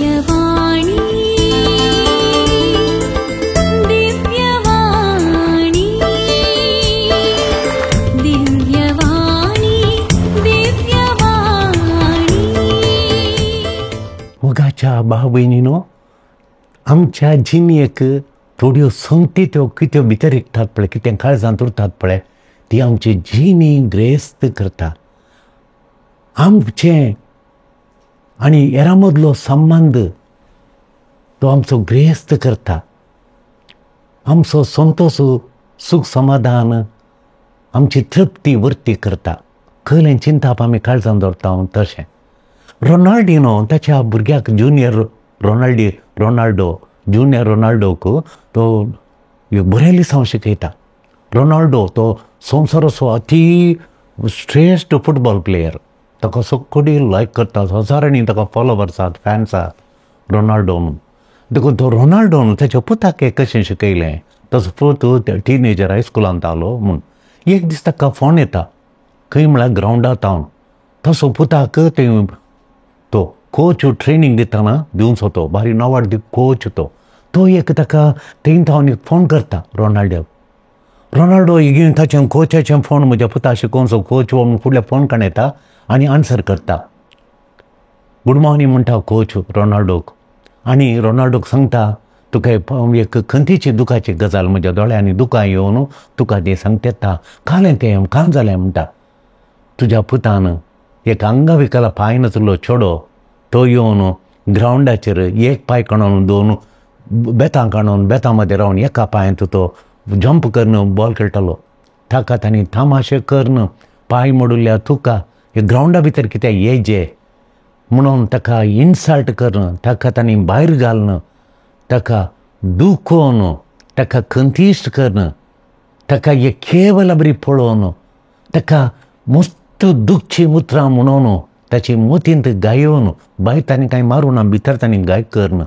दिव्यवाणी दिव्यवाणी दिव्यवाणी दिव्यवाणी. मोगाच्या भाव भयणीनो, आमच्या जिणेक थोड्यो संगती त्यो कित्यो भितर रिगतात पळय, कितें काळजांत उरतात पळय, ती आमची जिणी ग्रेस्त करता. आमचें आनी हेरां मदलो संबंद तो आमचो ग्रेस्त करता. आमचो संतोश, सूख, समाधान, आमची तृप्ती वर्ती करता. खंयलें चिंताप आमी काळजांत दवरता तशें. रोनाल्डिनो ताच्या भुरग्याक ज्युनियर रोनाल्डो ज्युनियर रोनाल्डोक तो बरें लिसांव शिकयता. रोनाल्डो तो संवसाराचो अती श्रेश्ठ फुटबॉल प्लेयर. ताका सगळी लायक करतात, हजारांनी ताका फॉलोवर्स आसात, फॅन्स आसात रोनाल्डो म्हणून. देखून तो रोनाल्डोन ताच्या पुताक कशें शिकयलें, ताचो पूत टिनेजर हायस्कुलांत आलो म्हूण. एक दीस ताका फोन येता, खंय म्हळ्यार ग्रावंडार तावन. तसो पुताक ते तो कोच ट्रेनींग दितना दिवचो तो बारी नांवाड कोच तो तो एक ताका थंय तावन एक फोन करता रोनाल्डो. रोनाल्डो एगेन ताचें कोचाचें फोन म्हज्या पुता शिकोवचो कोच म्हणून फुडल्या फोन काडटा आनी आन्सर करता. गुड मॉर्निंग म्हणटा कोच रोनाल्डोक आनी रोनाल्डोक सांगता, तुका एक खंतीची दुखाची गजाल म्हज्या दोळ्यांनी दुकां येवन तुका तें सांगता. कालें तें काम जालें म्हणटा, तुज्या पुतान एक अंगविकला पांय नासलो चेडो तो येवन ग्रावंडाचेर एक पांय काडून दोन बेतां काडून बेतां मदें रावन एका पांयांत तो जंप करून बॉल खेळटालो. ताका तांणी तमाशे करून पांय मोडिल्ल्या तुका हे ग्रावंडा भितर कितें येजे म्हणून ताका इन्सल्ट करून ताका तांणी भायर घालून ताका दुखोवन ताका खंतीश्ट करून ताका एक केवल बरी पळोवन ताका मस्त दुखची उतरां म्हणून ताची मोतींत गायोवन भायर तांणी कांय मारूं ना, भितर तांणी गाय करून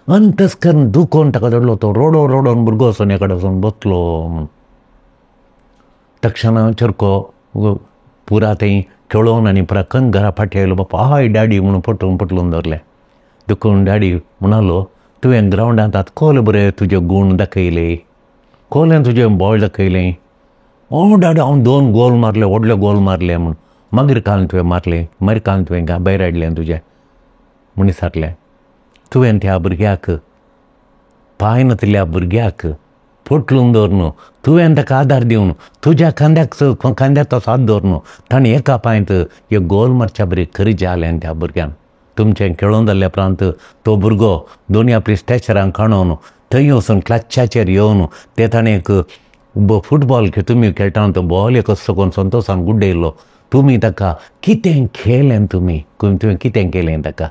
अंतस करून दुखोवन ताका दडलो. तो रोडो रोडोन भुरगो वचोन एकडे वचोन बसलो म्हूण. तक्षणा चरको पुरा थंय खेळोवन आनी पुरा खंय घरा फाटी आयलो. बापा हय डॅडी म्हणून पटोवन पटलून दवरलें. देखून डॅडी म्हणालो, तुवें ग्रावंडांत आतां कोले बरें तुजे गूण दाखयले, कोलें तुजें बॉल दाखयलें. ओ डॅडी हांव 2 गोल मारले, व्हडले गोल मारले म्हूण. मागीर काल तुवें मारलें, मागीर काल तुवें भायर हाडलें तुजें म्हूण विचारलें. तुवें त्या भुरग्याक पांय नातिल्ल्या भुरग्याक पोटलून दवरून तुवें ताका आदार दिवन तुज्या खांद्याक खांद्याक तो साथ दवरून ताणें एका पांयांत एक गोल मारच्या बरी खरी जालें त्या भुरग्यान. तुमचें खेळोवन जाल्ल्या उपरांत तो भुरगो दोनी आपली स्टॅचरां काडून थंय वचून क्लचाचेर येवन ते ताणें एक फुटबॉल तुमी खेळटा तो बॉल एक असो करून संतोशान गुड्डयलो. तुमी ताका कितें केलें, तुमी तुवें कितें केलें ताका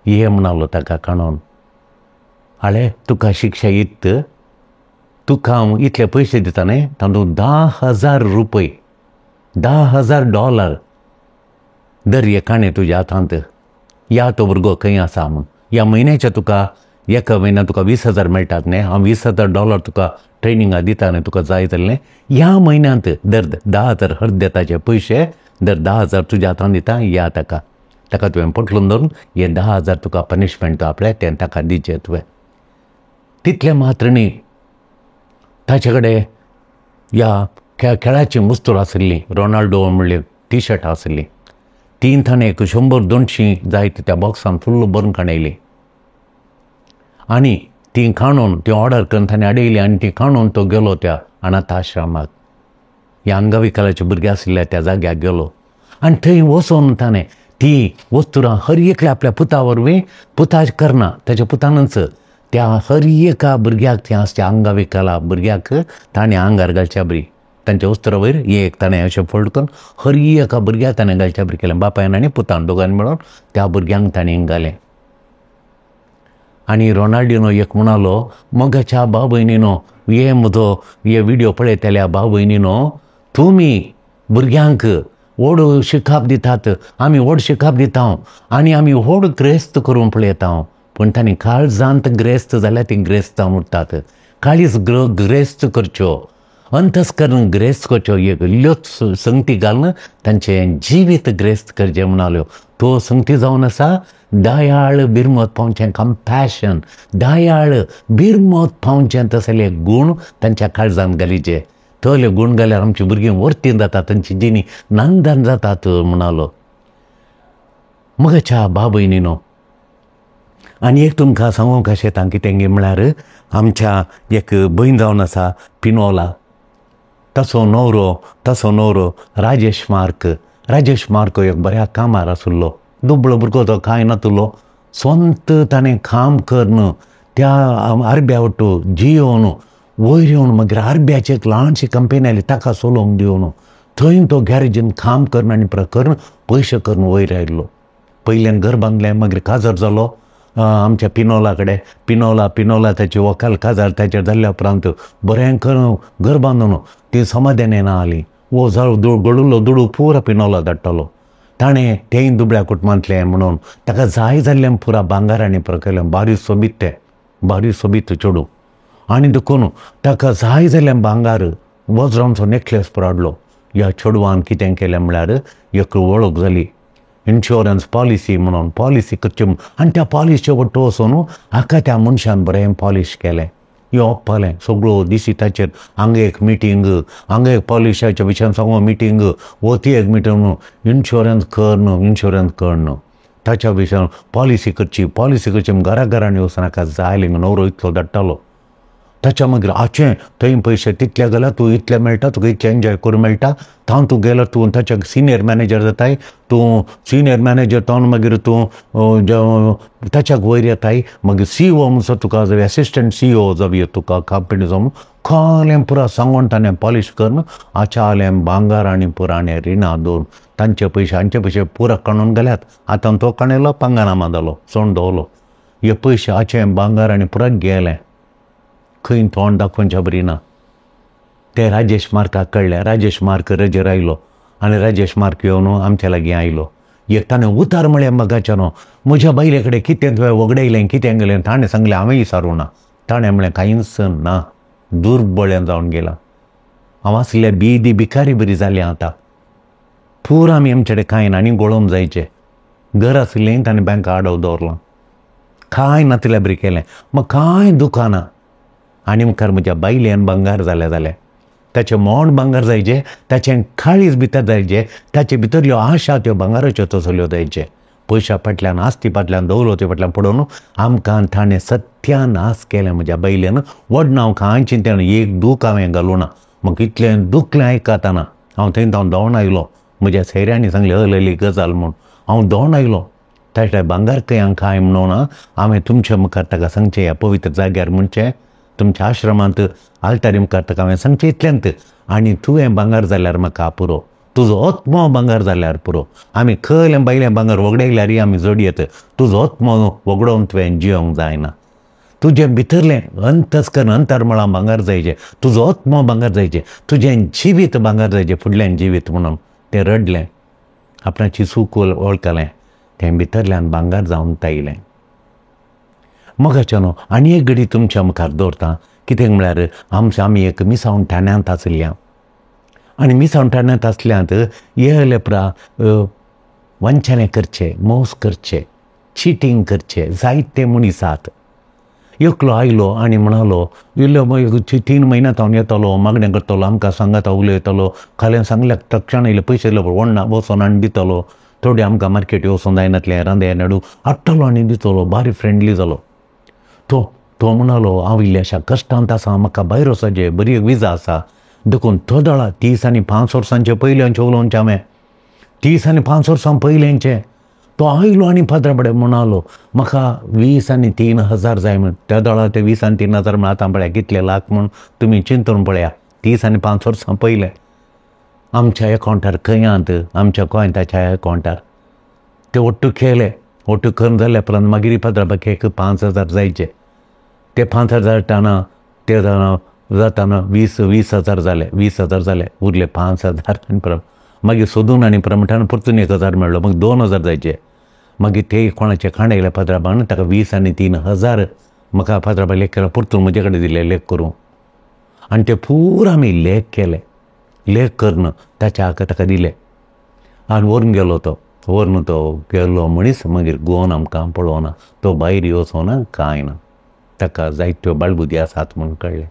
हे म्हणालो ताका काणून. हाळे तुका शिक्षा इत, तुका हांव इतले पयशे दिता न्ही, तातूंत 10,000 रुपये, $10,000 दर हे काणें तुज्या हातांत. या तो भुरगो खंय आसा म्हूण. ह्या म्हयन्याचे तुका एका म्हयन्याक तुका 20,000 मेळटात न्ही, हांव $20,000 तुका ट्रेनिंगा दिता न्ही, तुका जाय जालें ह्या म्हयन्यांत दर 10,000 अर्दे ताचे पयशे दर 10,000 तुज्या हातांत दिता. या ताका ताका तुवें पटलून धरून हे 10,000 तुका पनिशमेंट आपलें तें ताका दिचें तुवें. तितलें मात्र न्ही, ताचे कडेन ह्या खेळाची मुस्तूर आशिल्ली, रोनाल्डो म्हणली टी शर्ट आशिल्ली, तीन ताणें एक 100-200 जायत त्या बॉक्सान फुल्ल भरून काडयली आनी ती काणून ती ऑर्डर करून ताणें हाडयली आनी ती काणून तो गेलो त्या अनाथ आश्रमाक, ह्या अंगविकलाचे भुरगे आशिल्ल्या त्या जाग्याक गेलो आनी थंय वचोन ताणें ती वस्तुरां हर एकल्या आपल्या पुता वरवीं, पुता करना ताच्या पुतानच त्या हर एका भुरग्याक त्या आसच्या अंगविकला भुरग्याक ताणें आंगार घालच्या बरी तांच्या वस्तुरा वयर एक ताणें अशें फोल्ड करून हर एका भुरग्याक ताणें घालच्या बरी केलें. बापायन आनी पुतान दोगांनी मेळून त्या भुरग्यांक ताणें घालें. आनी रोनाल्डिनो एक म्हणालो, मोगाच्या भाव भयणीनो, हे म्हजो हे विडियो पळयतल्या भाव भयणीनो, तुमी भुरग्यांक व्हड शिकाप दितात, आमी व्हड शिकाप दिता आनी आमी व्हड ग्रेस्त करूंक पळयता, पूण तांणी काळजांत ग्रेस्त जाल्यार ती ग्रेस्त जावन उरतात. काळीज ग्रेस्त करच्यो, अंतस्करण ग्रेस्त करच्यो, एक इल्ल्योच संगती घालून तांचें जिवीत ग्रेस्त करचें म्हणाल्यो. तो संगती जावन आसा दयाळ बिरमत पावचें, कंपॅशन, दयाळ बिरमत पावचें तसले गूण तांच्या काळजान घालीचे. तसले गूण घाल्यार आमची भुरगीं वर्तीन जातात, तांची जिणी नंदन जातात म्हणालो. मगच्या बाबयनीनो आनी एक तुमकां सांगूंक अशें तां कितें गे म्हळ्यार आमच्या एक भयण जावन आसा पिनोला, तसो न्हवरो राजेश मार्क. राजेश मार्क एक बऱ्या कामार आशिल्लो, दुबळो भुरगो तो कांय नातलो, स्वंत ताणें काम करून त्या आरब्या वट्टू जियोवन वयर येवन मागीर आरब्याची एक ल्हानशी कंपनी आयली ताका चलोवंक दिवन थंय तो गॅरेजीन काम करून आनी करून पयशे करून वयर आयिल्लो. पयल्यान घर बांदलें, मागीर काजार जालो आमच्या पिनोला कडेन. पिनोला ताची वकाल काजार ताचेर जाल्ल्या उपरांत बरें करून घर बांदून ती समाधान येना आली. वो जाळ गडुल्लो दुडू पुरा पिनोला धाडटालो. ताणें तेंय दुबळ्या कुटुंबांतलें म्हणून ताका जाय जाल्लें पुरा भांगर आनी प्रकेलें, बारी सोबीत तें, बारी सोबीत चेडूं. आनी देखून ताका जाय जाल्लें भांगर वज्रांचो नेकलेस पुरो हाडलो. ह्या चेडवान कितें केलें म्हळ्यार एक वळख जाली इन्शुरन्स पॉलिसी म्हणून, पॉलिसी करची आनी त्या पॉलिसीचे वट्टू वचून हाका त्या मनशान बरें पॉलिश केलें. योवपालें सगळो दिसी ताचेर हांगा एक मिटींग, हांगा एक पॉलिशाच्या विशयान सांगो मिटींग, वो ती एक मिटींग, इन्शुरन्स कर न्हू, इन्शुरन्स कर न्हू, ताच्या विशयान पॉलिसी करची, पॉलिसी करची. घरा घरांनी वचून हाका जाय न्हवरो इतलो धाडटालो. ताच्या मागीर आचें थंय पयशे तितले गेल्यार तूं इतले मेळटा, तुका इतलें एन्जॉय करूं मेळटा, तांव तूं गेल्यार तूं ताच्या सिनियर मॅनेजर जाताय, तूं सिनियर मॅनेजर तावन मागीर तूं ताच्याक वयर येताय, मागीर सी ओ म्हणसर तुका एसिस्टंट सी ओ जावया तुका कंपनी जावन खोलें पुरा सांगून ताणें पॉलिश करून आचालें भांगर आनी पुरा आनी रिणां दवरून तांचे पयशे हांचे पयशे पुरा काडून गेल्यात. आतां तो काणयलो पंगनामा जालो, सोंड दवरलो. हे पयशे आचें भांगर आनी पुरा गेलें, खंय तोंड दाखोवच्या बरी ना. ते राजेश मार्काक कळ्ळें. राजेश मार्क रजेर आयलो आनी राजेश मार्क येवन आमच्या लागीं आयलो. एक ताणें उतार म्हळें मगाच्यानो, म्हज्या बायले कडेन कितें तुवें वगडयलें कितें गेलें? ताणें सांगलें हांवें विचारूं ना. ताणें म्हणलें कांयच ना, दुर्बळें जावन गेलां हांव, आसल्या बिदी भिकारी बरी जालें आतां, पूरा आमी आमचे कडेन कांय ना आनी गोळोवन जायचें. घर आशिल्लें ताणें बँका आडव दवरलां, कांय नातल्या बरी केलें, म्हाका कांय दुकानां. आनी मुखार म्हज्या बायल्यान भांगर जालें जालें, ताचें मोण भांगर जायचें, ताचें काळीज भितर जायचें, ताचे भितरल्यो आशा त्यो भांगराच्यो तसल्यो जायचे. पयशा फाटल्यान आस्ती फाटल्यान दवलती फाटल्यान पडोवन आमकां ताणें सत्यानाश केलें म्हज्या बायल्यान. व्हडना हांव कांय चिंतना, एक दूख हांवें घालूं ना. म्हाका इतलें दुखलें आयकतना हांव थंय हांव धांवन आयलो. म्हज्या सोयऱ्यांनी सांगलें हलली गजाल म्हूण हांव धांवन आयलो. ताच्या भांगर खंय कांय म्हणून हांवें तुमच्या मुखार ताका सांगचें ह्या पवित्र जाग्यार म्हणचें तुमच्या आश्रमांत आल्तारी मुखार ताका हांवें सांगचें इतल्यांत, आनी तुवें भांगर जाल्यार म्हाका पुरो, तुजो आत्मो भांगर जाल्यार पुरो. आमी खंयलें बायलें भांगर वगडयल्यारय आमी जोडयेत, तुजो आत्मो वगडोवन तुवें जियोंक जायना. तुजें भितरलें अंतस्करण अंतर्मळां भांगर जायचें, तुजो आत्मो भांगर जायचें, तुजें जिवीत भांगर जायचें, फुडल्यान जिवीत म्हणून तें रडलें, आपणाची चूक वळखलें, तें भितरल्यान भांगर जावन तायलें. मगाच्यानो आनी एक घडी तुमच्या मुखार दवरता, कितें म्हळ्यार आमच्या आमी एक मिसावन ठाण्यांत आशिल्ल्या आनी मिसावन ठाण्यांत आसल्यांत येयले पुरा वंचने करचे, मोस करचे, चिटींग करचे जायते मनीस आसात. एकलो आयलो आनी म्हणालो इल्लो 3 म्हयन्यांत हांव येतलो, मागणें करतलो, आमकां सांगाता उलयतलो, खाल्यान सांगल्याक तक्षण येयले पयशे दिले वण्णा वचोन आनी दितलो, थोडे आमकां मार्केट वचोन जायनातलें रांदे नाडू हाडटलो आनी दितलो, बारी फ्रेंडली जालो. तो म्हणालो हांव इल्ल्याशा कश्टांत आसा, म्हाका भायर वचपाचें, बरी एक विजा आसा, देखून तो दळा 30 आनी 5 वर्सांचे पयल्यांचे उलोवचें हांवें, 30 आनी 5 वर्सां पयल्यांचे. तो आयलो आनी फादरा बडे म्हणालो म्हाका 20 आनी 3 हजार जाय म्हण. त्या दळा ते 20 आनी 3 हजार म्हण आतां पळया कितले लाख म्हूण तुमी चिंतून पळया. 30 आनी 5 वर्सां पयलें आमच्या एकावंटार खंयांत, आमच्या गोंयताच्या एकावंटार ते ओट्टू केले. ओट्टू करून जाल्या उपरांत मागीर फादरा बाकी एक 5 हजार जायचे, ते 5 हजार टाना ते जाताना 20 हजार जाले, 20 हजार जाले, उरले 5 हजार. आनी परत मागीर सोदून आनी प्रमठान परतून 1 हजार मेळ्ळो, मागीर 2 हजार जायचे. मागीर ते कोणाचे खांडयले फादराबान ताका 20 आनी 3 हजार म्हाका फादराबा लेख केलो, परतून म्हजे कडेन दिले लेख करूं. आनी ते पुरा आमी लेख केले, लेख करून ताच्या हाका ताका दिले आनी व्हरून गेलो तो. व्हरून तो गेलो मनीस मागीर गोवन आमकां पळोवना, तो भायर येवचो ना कांय ना. ताका जायत्यो बाळबुद्दी आसात म्हूण कळ्ळें.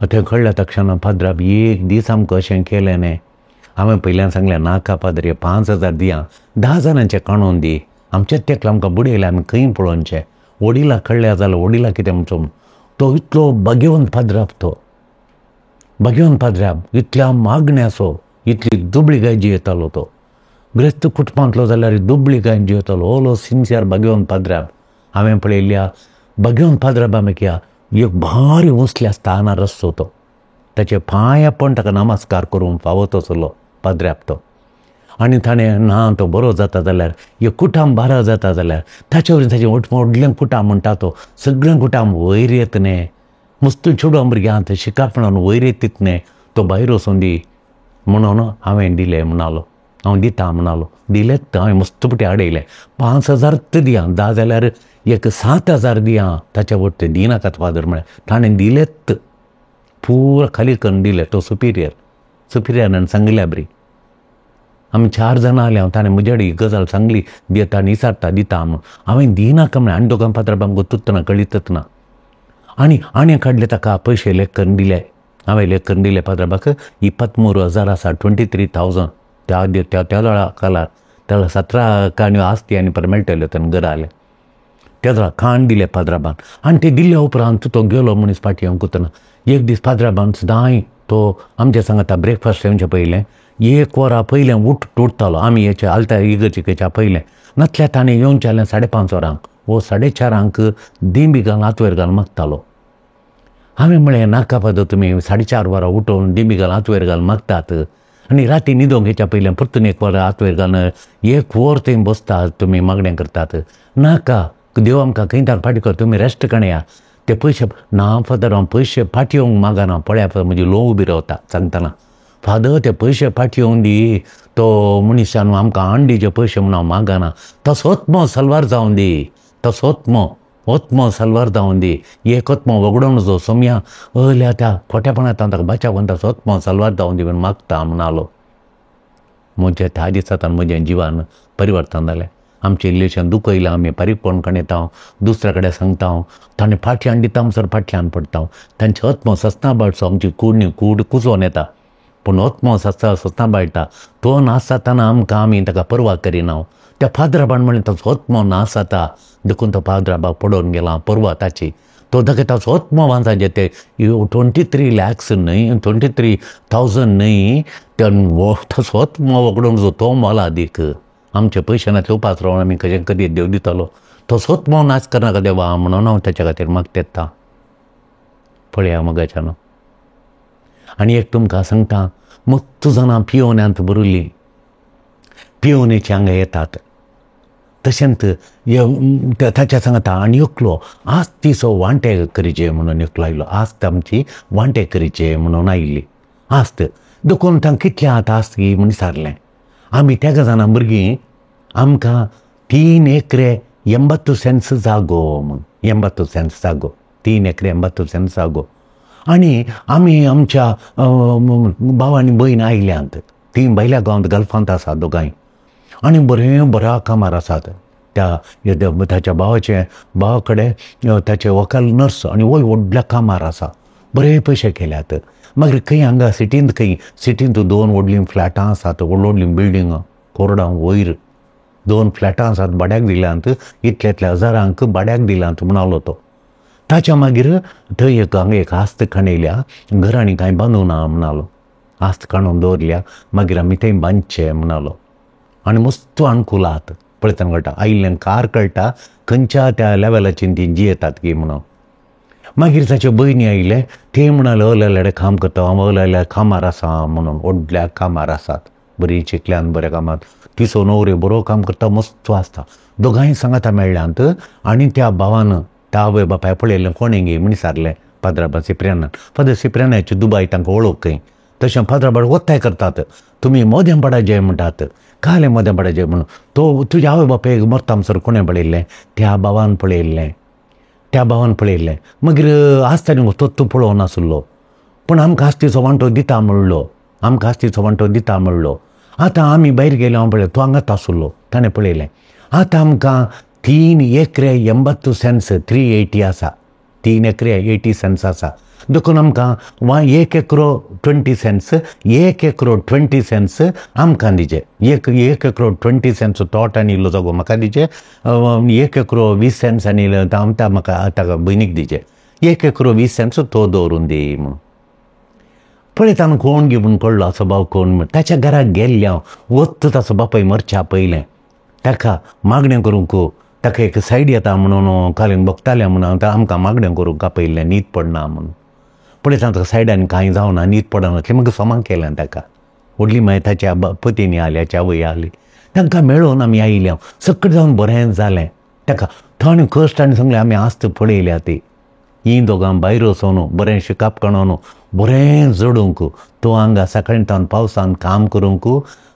तें कळ्ळें तक्षणा पाद्राब एक दीस आमकां अशें केलें न्ही. हांवें पयल्यान सांगलें नाका पाद्रे 5,000 दिया, 10 जाणांचें काणून दी, आमचेच तेकला आमकां बुडयलें, आमी खंय पळोवचें. वडिला कळ्ळें जाल्यार वडिला कितें म्हणचो, तो इतलो भाग्यवंत पाद्राब, तो भाग्यवंत पाद्राब इतल्या मागण्याचो, इतली दुबळी गाय जियेतालो तो. ग्रेस्त कुटुंबांतलो जाल्यार दुबळी गाय जियेतालो, ओलो सिन्सियर भाग्यवंत पाद्राब. हांवें पळयल्ल्या भाग्यवंत पाद्राबा मेकया एक भारी उंचल्या स्थानार आसचो तो, ताचे पांया पण ताका नमस्कार करूंक फावो तसलो पाद्राब तो. आनी ताणें ना तो बरो जाता जाल्यार एक कुटाम बारा जाता जाल्यार ताचे वरवीं ताचें व्हडलें कुटाम म्हणटा तो, सगळें कुटाम वयर येत न्ही, मस्त चेडवां भुरग्यांक शिकप म्हणून वयर येतीत न्ही, तो भायर वचून दी म्हणून हांवें दिलें म्हणालो, हांव दिता म्हणालो. दिलेत हांवें मस्त पटी हाडयलें 5,000 दिया, 10 जाल्यार एक 7,000 दिया, ताच्या वट्ट दिनाकात फादर म्हळें. ताणें दिलेत पुरा खाली करून दिलें. तो सुपिरियर सुपिरियरान सांगल्या बरी, आमी 4 जाणां आले, हांव ताणें म्हजे कडेन ही गजाल सांगली, दिता निसारता दिता म्हणून. हांवें दिनाका म्हळें. आनी दोगां पात्रां आमकां तुत्तना कळीतच ना. आनी आनी काडले ताका पयशे लेख करून दिले, हांवें लेख करून दिले पात्राबाक 23,000 आसा, 23,000 त्या त्या त्या वेळा कालार त्या 17 काणयो आसती आनी परत मेळटल्यो ताणें घरा आले त्या वेळार खाण दिलें पाद्राबान. आनी ते दिल्ल्या उपरांत तो गेलो मनीस फाटी येवंक वतना. एक दीस पाद्राबान सदांय तो आमच्या सांगता ब्रेकफास्ट येवचें पयलें 1 वरां पयलें उठतालो. आमी हेच्या आलता इगर्जेच्या पयलें नातल्या ताणें येवचें जाल्यार 5:30 वरांक वो 4:30 दिंबी घालून आतवेर घालून मागतालो. हांवें म्हळें नाका फादर, तुमी 4:30 वरां उठोवन दिंबी घालून आतवेर घालून मागतात आनी राती न्हिदोंक येच्या पयलें परतून 1 वर आतवेर घालून 1 वर थंय बसतात तुमी मागणें करतात. नाका, देव आमकां खंय तार फाटी कर, तुमी रेस्ट काडया. ते पयशे ना फादर, हांव पयशे फाटी येवंक मागना, पळया फादर म्हजी लोव उबी रावता सांगतना, फादर ते पयशे फाटी येवंक दी, तो मनशान आमकां आंडीचे पयशे म्हणून हांव मागना, तसोच मो सलवार जावन दी, तसोच मो ओत्मो सलवार जावन दी, एक ओत्मो वगडोवन जो सोमया अल्या त्या खोट्यापणांत ताका बाचाव घालता, ओत्मो सलवार जावन दी म्हूण मागता म्हणालो. म्हज्या त्या दिसांत म्हजें जिवन परिवर्तन जालें. आमचें इल्लेशें दुखयलें आमी बारीकपण काडटा, दुसऱ्या कडेन सांगता, ताणें फाटल्यान दिता म्हणसर फाटल्यान पडटा. तांचे आत्मो सस्ना बाळचो आमची कूड न्ही कूड कुजोन येता, पूण आत्मो सस्ता सस्ना बाळटा तो नासतना आमकां आमी ताका पर्वा करिना. त्या फादराबान म्हणलें ताचो आत्मो नासता, देखून तो फादराबा पडोवन गेला पर्वा ताची. तो दाखय ताचो आत्मो वांचाचे ते 23 lakhs न्हय, 23,000 न्हय, ताचो आत्मो वगडोवन जो तो मोला दीक आमचे पयशे नासले उपास रावन आमी कशें करीत देव दितालो, तो सोतमो नाच करनाका देवा म्हणून हांव ताच्या खातीर मागता. पळया मगाच्यान. आनी एक तुमकां सांगता, मत्तू जाणां पियोन्यांत बरयली पियोनेचे हांगा येतात, तशेंच ताच्या सांगता. आनी एकलो आज तिचो वांटे करीचे म्हणून एकलो आयलो, आज आमची वांटे करीचे म्हणून आयिल्ली आस्त. देखून तांकां कितलें आतां आस्त म्हूण विचारलें. आमी तेगा जाणां भुरगीं आमकां 3 एकरे 80 सेंट्स जागो म्हूण, 80 सेंट्स जागो, 3 एकरे 80 सेंट्स जागो. आनी आमी आमच्या भाव आनी भयण आयल्यांत, ती भायल्या गांवांत गल्फांत आसा दोगांय, आनी बरें बऱ्या कामार आसात. त्या ताच्या भावाचे भावा कडेन ताचे वकाल नर्स आनी वय व्हडल्या कामार आसा, बरे पयशे केल्यात. मागीर खंय हांगा सिटींत, खंय सिटींत 2 व्हडलीं फ्लॅटां आसात, व्हडलीं व्हडलीं बिल्डिंगां कोरडां वयर 2 फ्लॅटां आसात भाड्याक दिल्यांत, इतले इतले हजारांक भाड्याक दिल्यांत म्हणालो तो. ताच्या मागीर थंय एक हांगा एक आस्त खणयल्या, घरांनी कांय बांदूं ना म्हणालो, आस्त काडून दवरल्या, मागीर आमी थंय बांदचें म्हणालो. आनी मस्त अणकुलात पळयतना कळटा, आयिल्ल्यान कार कळटा खंयच्या त्या लेवलाचेर ती जियेतात की म्हणून. मागीर ताच्यो भयणी आयिल्ले, ते म्हणाले अल्याडे काम करता हांव, अल्याल्या कामार आसा म्हणून, व्हडल्या कामार आसात, बरी शिकल्यान बऱ्या कामार, तिचो नवरे बरो काम करता, मस्त आसता. दोगांय सांगाता मेळ्ळ्यांत. आनी त्या भावान त्या आवय बापाय पळयलें कोणें गे म्हूण विचारलें पाद्राबा सिप्रियानान. फादर सिप्रियानाची दुबाय तांकां वळख खंय, तशें फादराबाड ओत्ताय करतात, तुमी मोदें पडाजे म्हणटात, कालें मोदें पडाजे म्हणून. तो तुज्या आवय बापायक मरता म्हणसर कोणें पळयल्लें, त्या भावान पळयल्लें, त्या भावान पळयल्लें. मागीर आसता न्ही तो तूं पळोवन आसलो, पूण आमकां आस्तीचो वांटो दिता म्हणलो, आमकां आस्तीचो वांटो दिता म्हणलो. आतां आमी भायर गेले, हांव पळय तो हांगाच आसलो, ताणें पळयलें. आतां आमकां 3 एकरे 80 सेंट्स 380 आसा, 3 एकरे 80 सेंट्स आसा. देखून आमकां 1 एकरो 20 सेंट्स, 1 एकरो 20 सेंट्स आमकां दिजे. 1 एकरो 20 सेंट्स तोट आनी इल्लो जागो म्हाका दिजे, 1 एकरो 20 सेंट्स आनी आमकां म्हाका ताका भयणीक दिजे, 1 एकरो 20 सेंट्स तो दवरून दी म्हणून. पळयता कोण गी म्हूण कळ्ळो असो भाव कोण म्हण. ताच्या घराक गेल्लें हांव, वत्त ताचो बापाय मरच्या पयलें ताका मागणें करूंक, ताका एक सायड येता म्हणून कालीन भोगतालें म्हणून आमकां मागणें करूंक आपयल्लें, न्हीद पडना म्हणून. पळयता ताका सायडान कांय जावना, न्हीद पडना अशें मागीर सोमाक केलें ताका. व्हडली मागीर ताच्या पतीनी आयल्या, आवय आयली, तांकां मेळोवन आमी आयले. सगळें जावन बरें जालें ताका. थंय कश्ट आनी सगळें आमी आस्त पळयल्या ती. हीं दोगां भायर वचोन बरें शिकप काडून बरें जोडूंक, तो हांगा सकाळीं तावन पावसान काम करूंक,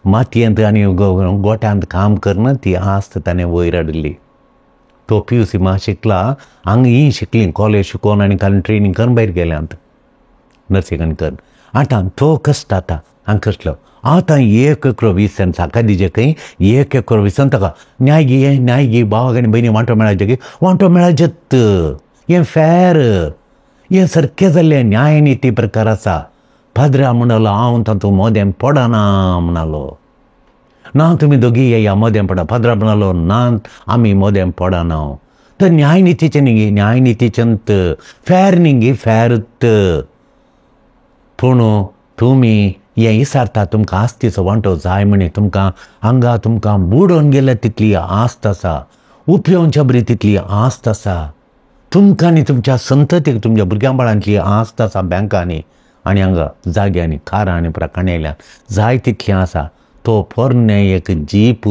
मातयेंत आनी गोट्यांत काम करना ती आस्त ताणें वयर हाडिल्ली. तो PUC मा शिकला, हांगा ही शिकली कॉलेज शिकोवन आनी काल ट्रेनींग करून भायर गेल्यांत नर्सिंग आनी करून. आतां तो कश्ट आतां हांगा कसलो आतां 1 एकरो 20 सेंट्स हाका दिजे खंय, 1 एकरो 20 सेंट्स ताका. न्याय गी, न्याय गी, भावाक आनी भयणी वांटो मेळाचे गी, वांटो मेळाचेत. हें फॅर, हें सारकें जाल्लें न्याय निती प्रकार आसा. पाद्रा म्हणलो हांव तातूंत मोदें पडना म्हणालो. ना तुमी दोगी येया मोदें पडा. पाद्रा म्हणालो ना आमी मोदें पडना. तर न्याय नितीचें न्ही, न्याय नितीचेंत फॅर न्ही गी, फॅरत. पूण तुमी हें इसारता, तुमकां आस्तीचो वांटो जाय म्हणी तुमकां हांगा तुमकां बुडोवन गेल्या तितली आस्त आसा, उपयोगच्या बरी तितली आस्त आसा तुमकां आनी तुमच्या संततीक, तुमच्या भुरग्यां बाळांतली आस्त आसा. बँकांनी आनी हांगा जाग्यांनी कारां आनी प्रकाणां जाय तितली आसा. तो पोरणे एक जीप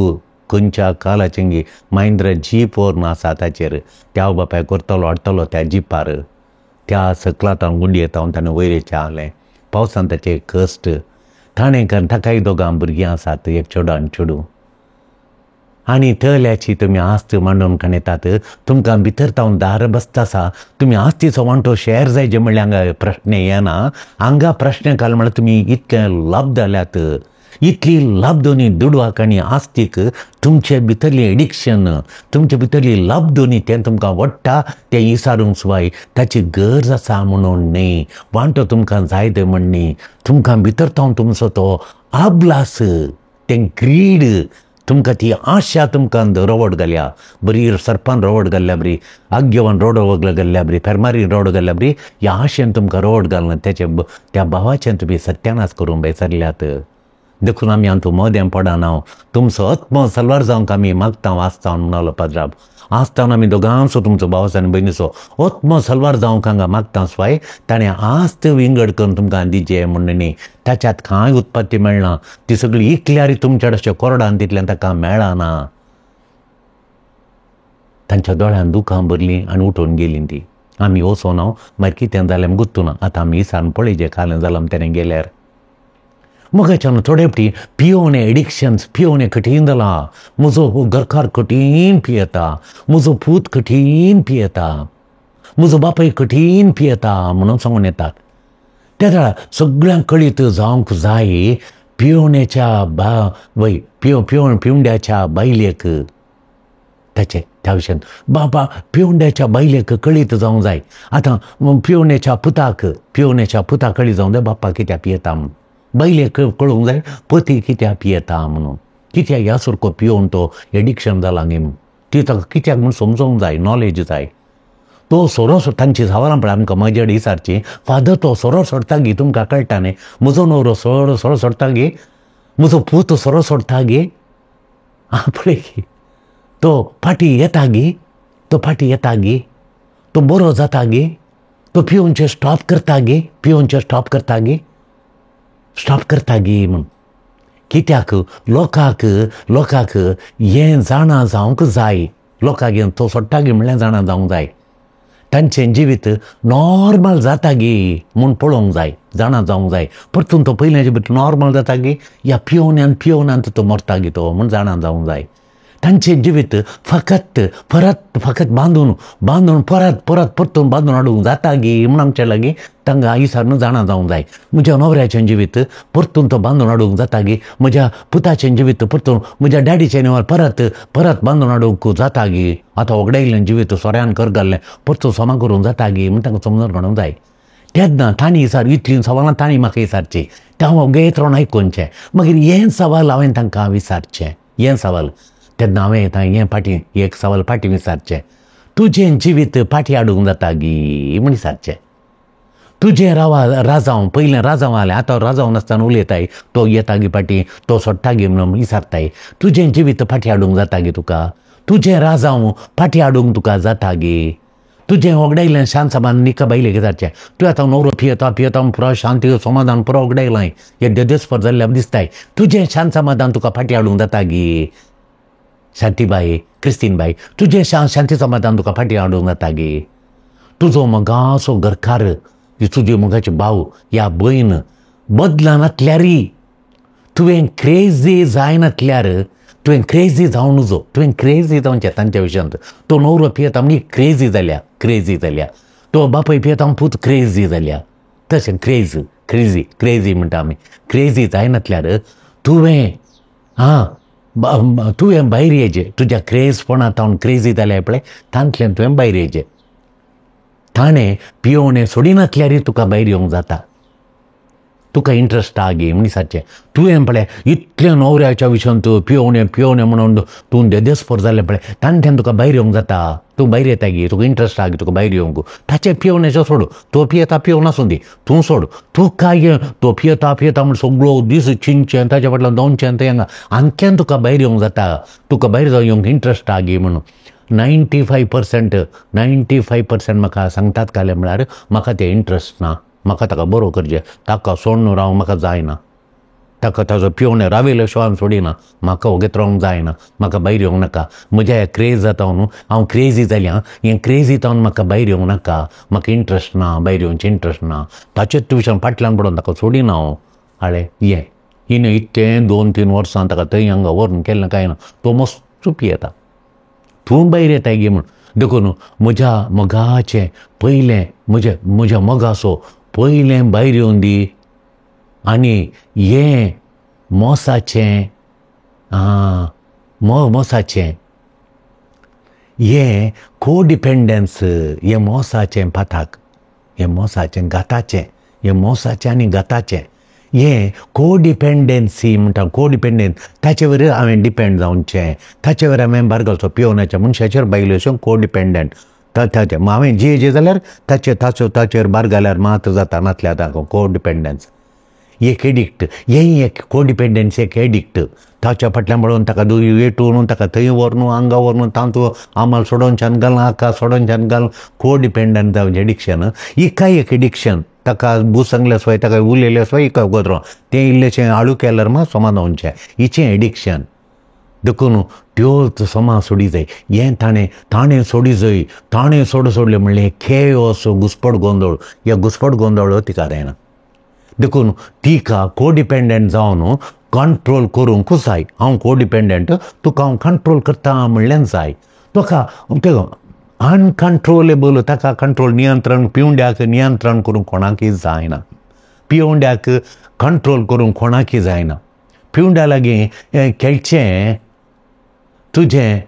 खंयच्या कालाचें महिंद्रा जीप व्हरून आसा ताचेर, त्या बापाय करतलो हाडटलो त्या जिपार, त्या सकलातावन गुंडी येता ताणें वयर आलें. पावसान ताचे कश्ट ताणें कारण ताकाय दोगां भुरगीं आसात, एक चेडो आनी चेडूं. आनी तल्याची तुमी आस्त मांडून काणयतात, तुमकां भितर तावन दार बसता आसा. तुमी आस्तीचो वांटो शेअर जायचे म्हणल्यार हांगा प्रश्न येना. हांगा प्रश्न घाल म्हणल्यार तुमी इतले लाभ जाल्यात, इतली लाभदोनी दुडवाक आनी आस्तीक तुमचे भितरली एडिक्शन, तुमचे भितरली लाभदोनी तें तुमकां वडटा, तें इसारूंक सुवाय ताची गरज आसा म्हणून न्ही, वांटो तुमकां जाय ते म्हण न्ही. तुमकां भितर तावन तुमचो तो आबलास, तें ग्रीड, तुमकां ती आशा तुमकां रवड घाल्या, बरी सर्पान रवड घाल्ल्या बरी, आग्यवान रोड घाल्ल्या बरी, फेरमारीन रोड घाल्ल्या बरी, ह्या आशेन तुमकां रोड घालना तेचे त्या भावाचें तुमी सत्यानाश करूंक बेसरल्यात. देखून आमी हांतू मोदें पडना, तुमचो आत्मो सलवार जावंक आमी मागता वाचता म्हणालो पाद्राब. आसतना आमी दोगांचो तुमचो भावचो आनी भयणीचो आत्मो सलवार जावंक हांगा मागता स्वाय. ताणें आस्त विंगड करून तुमकां दिजे म्हण न्ही, ताच्यात कांय उत्पत्ती मेळना, ती सगळी इकल्यार तुमच्या अशें कोरडान तितल्यान ताका मेळना. तांच्या दोळ्यान दुखां भरलीं आनी उठून गेलीं ती. आमी वचोना मागीर कितें जालें गुत्तूना. आतां आमी इसान पळयचें कालें जालां तेणें गेल्यार. मगाच्यान थोडे फावटी पियोवणे एडिक्शन्स, पियोवणे कठीण जालां, म्हजो घरकार कठीण पियेता, म्हजो पूत कठीण पियेता, म्हजो बापूय कठीण पियेता म्हणून सांगून येतात. त्या वेळार सगळ्यांक कळीत जावंक जाय पियोवण्याच्या वय पिवंड्याच्या बायलेक ताचे त्या विशयान बाबा पिवंड्याच्या बायलेक कळीत जावंक जाय. आतां पिवण्याच्या पुताक, पिवण्याच्या पुताक कळीत जावंक जाय बाप्पा कित्याक पियेता म्हणून, बायलेक कळूंक जाय पती कित्याक पियेता म्हणून, कित्याक ह्या सारको पियोवन तो एडिक्शन जाला न्ही म्हूण, ती ताका कित्याक म्हूण समजोंक जाय, नॉलेज जाय. तो सोरो तांची सावरां पळय आमकां म्हजे विचारची, फादर तो सोरो सोडटा गी तुमकां कळटा न्ही, म्हजो न्हवरो सोरो सोरो सोडटा गी, म्हजो पूत सोरो सोडटा गी, आं पळय गी तो फाटी येता गी, तो फाटी येता गी, तो बरो जाता गी, तो पिवनचें स्टॉप करता गी, पिवनचें स्टॉप करता गी, स्टॉप करता गी म्हूण. कित्याक लोकांक लोकांक हें जाणा जावंक जाय, लोकांक हें तो सोडटा गी म्हणल्यार जाणा जावंक जाय, तांचें जिवीत नॉर्मल जाता गी म्हूण पळोवंक जाय, जाणा जावंक जाय. परतून तो पयलें जिवीत नॉर्मल जाता गी या पिवण्यान पिवण्यान तो मरता गी तो म्हूण जाणा जावंक जाय. तांचें जिवीत फकत परत फकत बांदून बांदून परत परत परतून बांदून हाडूंक जाता गी म्हूण आमचे लागीं तांकां विचारून जाणा जावंक जाय. म्हज्या न्हवऱ्याचें जिवीत परतून तो बांदून हाडूंक जाता गी, म्हज्या पुताचें जिवीत परतून म्हज्या डॅडीचें निवार परत परत बांदून हाडूंक जाता गी, आतां वगडायिल्लें जिवीत सोऱ्यान कर घाल्लें परतून समा करूंक जाता गी म्हूण तांकां समजून काडूंक जाय. तेन्ना तांणी विचार इतलीं सवालां तांणी म्हाका विचारचीं, तें हांव वगेत रावन आयकुचें. मागीर हें सवाल हांवें तांकां विचारचें, हें सवाल तेन्ना हांवें हें फाटीं एक सवाल फाटीं विचारचें, तुजें जिवीत फाटीं हाडूंक जाता गी म्हूण विचारचें. तुजें रावा राजांव पयलें राजांव आलें, आतां राजांव नासतना उलयताय, तो येता गी फाटीं, तो सोडटा गी म्हणून विचारताय. तुजें जिवीत फाटीं हाडूंक जाता गी तुका, तुजें राजांव फाटीं हाडूंक तुका जाता गी, तुजें वगडायलें शांत समाधान निका बायलेक विचारचें, तूं आतां न्हवरो पियेता पियेता पुरो शांती समाधान पुरो वगडायलां, हे देदेस्पर जाल्ल्या दिसताय, तुजें शांत समाधान तुका फाटीं हाडूंक जाता गी शांतीबाई क्रिस्तीनबाई, तुजें शांती समाधान तुका फाटीं हाडूंक जाता गी, तुजो मोगाचो घरकार तुजे मोगाचे भाव या भयण बदलनातल्यारी तुवें क्रेजी जायनातल्यार, तुवें क्रेजी जावं नजो, तुवें क्रेजी जावचें तांच्या विशयांत. तो न्हवरो पियेता म्हणजे क्रेजी जाल्या, क्रेजी जाल्या, तो बापूय पियेता पूत क्रेजी जाल्या, तशें क्रेज क्रेजी क्रेजी म्हणटा आमी. क्रेजी जायनातल्यार तुवें आं तुवें भायर येयचें, तुज्या क्रेजपणा तावन क्रेजी जाल्या पळय तांतल्यान तुवें भायर येयचें. ताणें पियोवणें सोडिनातल्यारय तुका भायर येवंक जाता, तुका इंट्रस्ट आहा गी म्हूण विचारचें. तुवें पळय इतलें न्हवऱ्याच्या विशयांत पियोवणें पियोवणें म्हणून तूं देदेस्पर जालें पळय, तांतल्यान तुका भायर येवंक जाता, तूं भायर येता गी, तुका इंट्रस्ट आहा गी तुका भायर येवंक. ताचें पियोवणेचें सोड, तो पियेता पियोवन आसूं दी, तूं सोड, तूं काय तो पियेता पियेता म्हूण सगळो दीस चिंतचें ताच्या फाटल्यान दोनचें तें हांगा, आणक्यान तुका भायर येवंक जाता, तुका भायर जावन येवंक इंट्रस्ट आहा गी म्हणून. 95% 95% म्हाका सांगतात कालें म्हळ्यार म्हाका तें इंट्रस्ट ना, म्हाका ताका बरो करचें, ताका सोडून रावंक म्हाका जायना, ताका ताजो पिवणे राविल्ले शिवाय सोडिना, म्हाका वगेत रावंक जायना, म्हाका भायर येवंक नाका, म्हज्या ह्या क्रेज जाता न्हू, हांव क्रेजी जाल्या, हें क्रेजी जावन म्हाका भायर येवंक नाका, म्हाका इंट्रस्ट ना, भायर येवचें इंट्रस्ट ना, ताचेच ट्युशन फाटल्यान पडून ताका सोडिना हांव. हाडे हें हिणें इतलें 2-3 वर्सां ताका थंय हांगा व्हरून केलें कांय ना, तो मस्त पियेता, तूं भायर येताय गी म्हूण. देखून म्हज्या मोगाचें पयलें म्हज्या म्हज्या मोगाचो पयलें भायर येवन दी, आनी हें मोसाचें मोसाचें हें कोडिपेंडन्स, हें मोसाचें पाथाक, हें मोसाचें घाताचें, हें मोसाचें आनी घाताचें हें कोडिपेंडन्सी म्हणटा. कोडिपेंडन्स ताचे वयर हांवें डिपेंड जावचें, ताचे वयर हांवें भार घालचो, पिवनाच्या मनशाचेर बायलेचेर कोडिपेंडंट ताचें हांवें जे जे जाल्यार ताचे ताचो ताचेर भार घाल्यार मात जाता, नातल्यार ताका कोडिपेंडन्स एक एडिक्ट, हें एक कोडिपेंडन्स एक एडिक्ट. ताच्या फाटल्यान पळोवन ताका वेटून ताका थंय व्हरून हांगा व्हरून तांतू आमाल सोडोवच्यान घाल हाका सोडोवच्यान घाल, कोडिपेंडंट जावचें एडिक्शन हिकाय एक एडिक्शन. ताका बुसंगल्या शिवाय ताका उलयल्या शिवाय हिका वगत तें इल्लेशें आळू केल्यार मात समाधानचें, हिचें एडिक्शन. देखून त्यो समा सोडी जाय, हें ताणें ताणें सोडी जाय, ताणें सोड सोडलें म्हणलें खेळ असो घुसपट गोंदळ, ह्या घुसपट गोंदळ तिका जायना. देखून तिका कोडिपेंडंट जावन कंट्रोल करूंक जाय. हांव कोडिपेंडंट, तुका हांव कंट्रोल करता म्हणल्यान जाय, तुका अनकंट्रोलेबल, ताका कंट्रोल नियंत्रण पिवंड्याक नियंत्रण करूंक कोणाकय जायना, पिवंड्याक कंट्रोल करूंक कोणाकय जायना. पिवंड्या लागीं खेळचें तुजें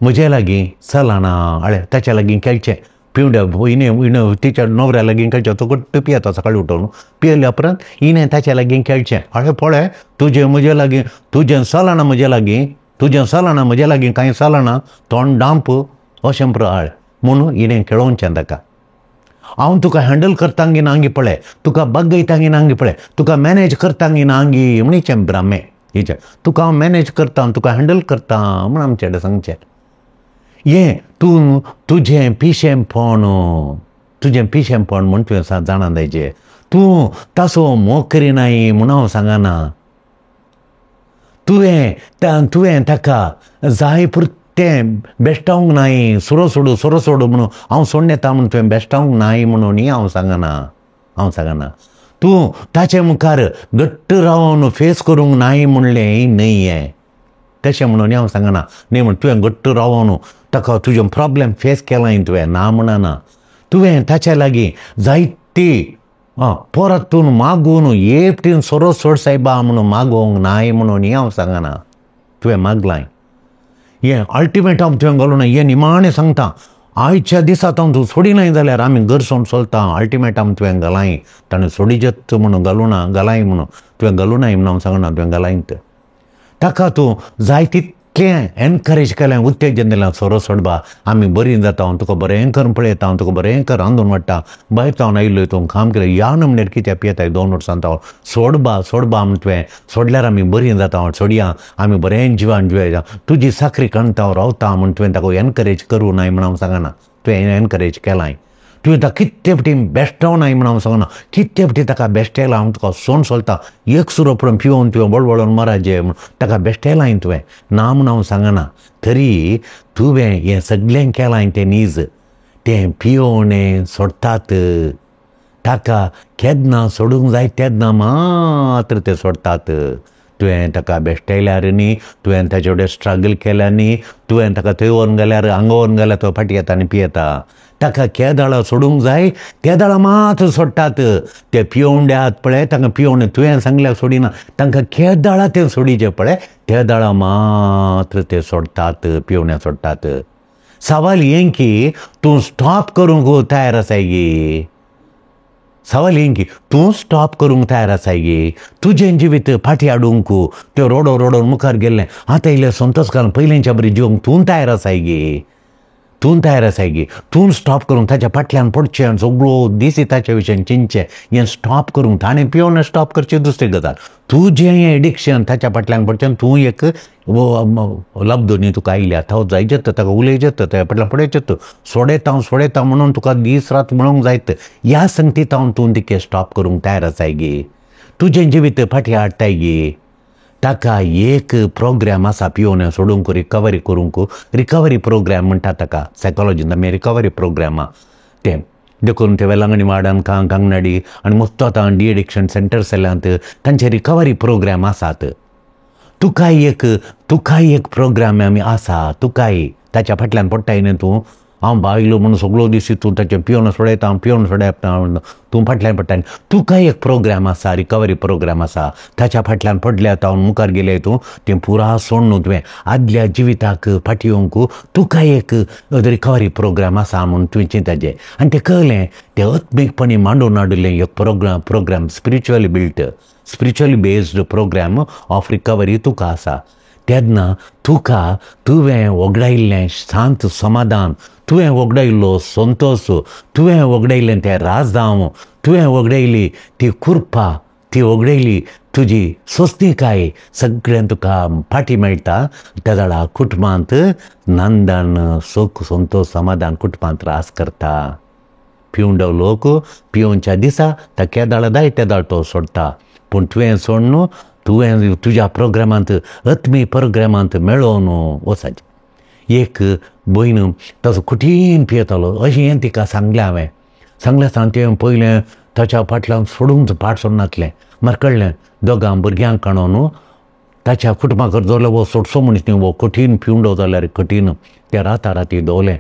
म्हजे लागीं चलना, अळे ताच्या लागीं खेळचें पिवंड्या हिणें हिणें तिच्या न्हवऱ्या लागीं खेळचें, तो घट्ट पियेता सकाळीं उठोवन, पियेल्या उपरांत हिणें ताच्या लागीं खेळचें, अळे पळय तुजें म्हजे लागीं तुजें चलना, म्हजे लागीं तुजें चलना, म्हजे लागीं कांय चलना, तोंड डांप अशें प्रहाळ म्हणून हिणें खेळोवचें ताका. हांव तुका हँडल करतांगी नांगी पळय, तुका बगयतांगी नांगी पळय, तुका मॅनेज करतांगी नांगी म्हण हिचें भ्रामें हिचें, तुका हांव मॅनेज करता तुका हँडल करता म्हूण आमचे कडेन सांगचें. हें तूं तुजें पिशेंपण, तुजें पिशेंपण म्हूण तुवें जाणा जायचें, तूं ताचो मोग करिनाय म्हूण हांव सांगना, तुवें तुवें ताका जाय पुरतें बेश्टावंक नाय, सोरो सोडू सोरो सोडू म्हणून हांव सोडून येता म्हूण तुवें बेश्टावंक नाय म्हणून हांव सांगना, हांव सांगना. तूं ताचे मुखार घट्ट रावन फेस करूंक नाय म्हणलें न्हय हें, तशें म्हणून हांव सांगना न्ही म्हण तुवें घट्ट रावोन ताका तुजें प्रॉब्लेम फेस केलां तुवें ना म्हणना. तुवें ताच्या लागीं जायती परतून मागून एकटीन सोरो सोड सायबा म्हणून मागोवंक नाय म्हणून हांव सांगना. तुवें मागलां हें अल्टिमेटम तुवें घालूं ना. हें निमाणें सांगता आयच्या दिसा हांव तूं सोडिनाय जाल्यार आमी घर सोडून चलता. अल्टिमेटम तुवें घालाय ताणें सोडिजत म्हणून घालूं ना घालाय म्हणून तुवें घालूं नाय म्हणून हांव सांगना. तुवें घालाय ताका तूं जाय तितकें एनकरेज केलें उत्तेजन दिलें सोरो सोडबा आमी बरीं जाता हांव तुका बरें करून पळयता हांव तुका बरें कर रांदून वाडटा भायर तावन आयिल्लो तूं काम केलें ह्या नमनेर कित्याक पियेताय 2 वर्सां हांव सोडबा सोडबा म्हण तुवें सोडल्यार आमी बरीं जाता हांव सोडया आमी बरें जिवान जिवया तुजी साकरी काणटा हांव रावता म्हण तुवें ताका एनकरेज करूं नाय म्हण हांव सांगना. तुवें एनकरेज केलां. तुवें ताका कितले फावटी बेश्टोवनाय म्हण हांव सांगना. कितले फावटी ताका बेश्टेलां हांव तुका सोण सोलता एक सुरो पळोवन पिवन तुवें वळवळोन मराजे म्हण ताका बेश्टेलां तुवें ना म्हण हांव सांगना. तरी तुवें हें सगळें केलां तें नीज तें पिवणें सोडटात ताका केन्ना सोडूंक जाय तेन्ना मात्र ते सोडटात. तुवें ताका बेश्टेल्यार न्ही तुवें ताचे कडेन स्ट्रगल केल्यार न्ही तुवें ताका थंय व्हरून गेल्यार हांगा व्हरून गेल्यार तो फाटी येता आनी पियेता. ताका केदाळा सोडूंक जाय तेदाळा मात्र सोडटात. ते पिवंडे आहात पळय तांकां पिवणे तुवें सांगल्यार सोडिना तांकां केदाळा तें सोडिचें पळय तेदाळा मात्र ते सोडटात पिवणे सोडटात. सवाल हें की तूं स्टॉप करूंक तयार आसाय गी? सवाल हें की तूं स्टॉप करूंक तयार आसाय गी? तुजें जिवीत फाटीं हाडूंक त्यो रोडो रोडोन मुखार गेल्लें आतां इल्लें संतोश घालून पयलींच्या बरी जिवंक तूं तयार आसाय गी? तूं तयार आसाय गी? तूं स्टॉप करूंक ताच्या फाटल्यान पडचें आनी सगळो दीस ताच्या विशयान चिंतचें हें स्टॉप करूंक ताणें पिवन स्टॉप करचें दुसरी गजाल. तुजें हें एडिक्शन ताच्या फाटल्यान पडचें तूं एक लब्धनी तुका आयल्या तो जायजेत ताका उलयजेत ताच्या फाटल्यान पडयचेत सोडयता सोडयता म्हणून तुका दीस रात म्हणूंक जायत. ह्या संगतीत हांव तूं तिके स्टॉप करूंक तयार आसाय गी? तुजें जिवीत फाटीं हाडटाय गी? ताका एक प्रोग्राम आसा पिवन सोडूंक रिकवरी करूंक रिकवरी प्रोग्राम म्हणटा ताका सायकोलॉजीन आमी रिकवरी प्रोग्राम आहा तें देखून ते वेलांगणी वार्डान कांगनाडी आनी मस्त आतां डी एडिक्शन सेंटर्स जाल्यांत तांचे रिकवरी प्रोग्राम आसात. तुकाय एक प्रोग्राम आमी आसा तुकाय ताच्या फाटल्यान पडटाय न्ही तूं हांव बायलो म्हणून सगळो दीस तूं ताचें पिवन सोडयता हांव पिवन सोडयता तूं फाटल्यान पडटा. तुका एक प्रोग्राम आसा रिकवरी प्रोग्राम आसा ताच्या फाटल्यान पडल्या हांव मुखार गेले तूं तें पुरा सोडून तुवें आदल्या जिविताक फाटीं येवंक तुका एक रिकवरी प्रोग्राम आसा म्हूण तुवें चिंताचें आनी तें कळ्ळें तें आत्मीकपणी मांडून हाडिल्लें एक program spiritually built spiritually based program of recovery तुका आसा. तेन्ना तुका तुवें वगडायिल्लें शांत समाधान तुवें वगडायिल्लो संतोश तुवें वगडायिल्लें तें राजधांव तुवें वगडायली ती कृपा ती वगडायली तुजी सोंसणीकाय सगळें तुका फाटी मेळटा. त्या जाणा कुटुंबांत नंदन सुख संतोश समाधान कुटुंबांत रास करता. पिवंडो लोक पिवच्या दिसा ता केदाळ जाय तेदाळ तो सोडटा पूण तुवें सोडून तुवें तुज्या प्रोग्रामांत आत्मी प्रोग्रामांत मेळोवन वचाचें. एक भयण ताचो कठीण पियेतालो अशें हें तिका सांगलें हांवें. सांगलें आसतना तें पयलें ताच्या फाटल्यान सोडूंक फाट सोडनासलें. म्हाका कळ्ळें दोगां भुरग्यांक काणून ताच्या कुटुंबाक जाल्यार हो सोडसो मनीस न्ही हो कठीण पिवंडो जाल्यार कठीण तें राता राती दवरलें.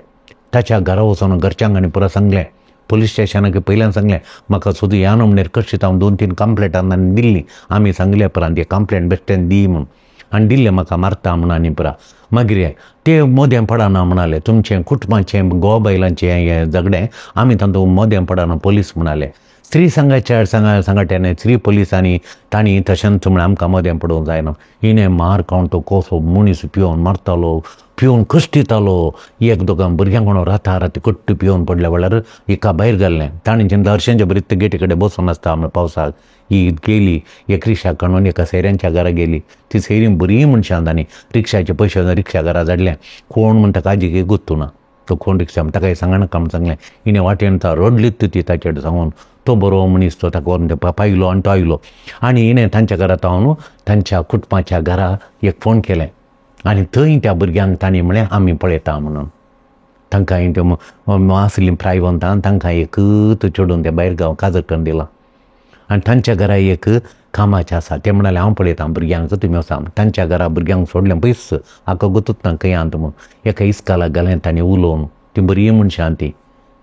ताच्या घरा वचून घरच्यांक आनी पुरा सांगलें पुलीस स्टेशनाक पयल्यान सांगलें म्हाका सुद्दां ह्या नमनेर कशीं हांव 2-3 कंप्लेंट आनी दिल्ली आमी सांगले उपरांत ती कंप्लेंट बेश्टेन दी म्हूण आनी दिल्लें म्हाका मारता म्हूण आनी पुरा मागीर ते मोदें पडना म्हणाले तुमचें कुटुंबाचें गोवा बायलांचें हें झगडें आमी तातूंत मोदें पडना पोलीस म्हणाले. स्त्री संघाच्या संघटने स्त्री पोलिसांनी तांणी तशेंच म्हळें आमकां मदें पडूंक जायना. हिणें मार खावन तो कसो मनीस पिवन मारतालो पिवन कश्टितालो. एक दोगां भुरग्यांक कोण राता राती कट्ट पिवन पडल्या वेळार हिका भायर घाल्लें. ताणें जेन्ना हरशांच्या बरीच गेटी कडेन बसून आसता म्हळ्यार पावसाक ही गेली एक रिक्षा काडून एका सैऱ्यांच्या घरा गेली. ती सैरी बरी मनशां तांणी रिक्षाचे पयशे रिक्षा घरा धाडलें. कोण म्हणटा काजी गुत्तू ना तो कोण रिक्षा ताका सांगनाका म्हूण सांगलें. हिणें वाटेन रडलीच ती ताचे कडेन सांगून तो बरो मनीस तो ताका व्हरून ते पायलो आनी तो आयलो आनी हिणें तांच्या घरा हांव तांच्या कुटुंबाच्या घरा एक फोन केलें आनी थंय त्या भुरग्यांक तांणी म्हणलें आमी पळयता म्हणून. तांकां ते आसलीं प्रायवंतां तांकां एकूच चेडून ते भायर गांव काजर करून दिलां. आनी तांच्या घरा एक कामाचें आसा. ते म्हणाले हांव पळयतां भुरग्यांक, तुमी वचा. तांच्या घरा भुरग्यांक सोडलें पयस, हाका गोतूच ना खंय आहा म्हूण. एका इस्कालाक घालें तांणी उलोवन, तीं बरीं मनशां तीं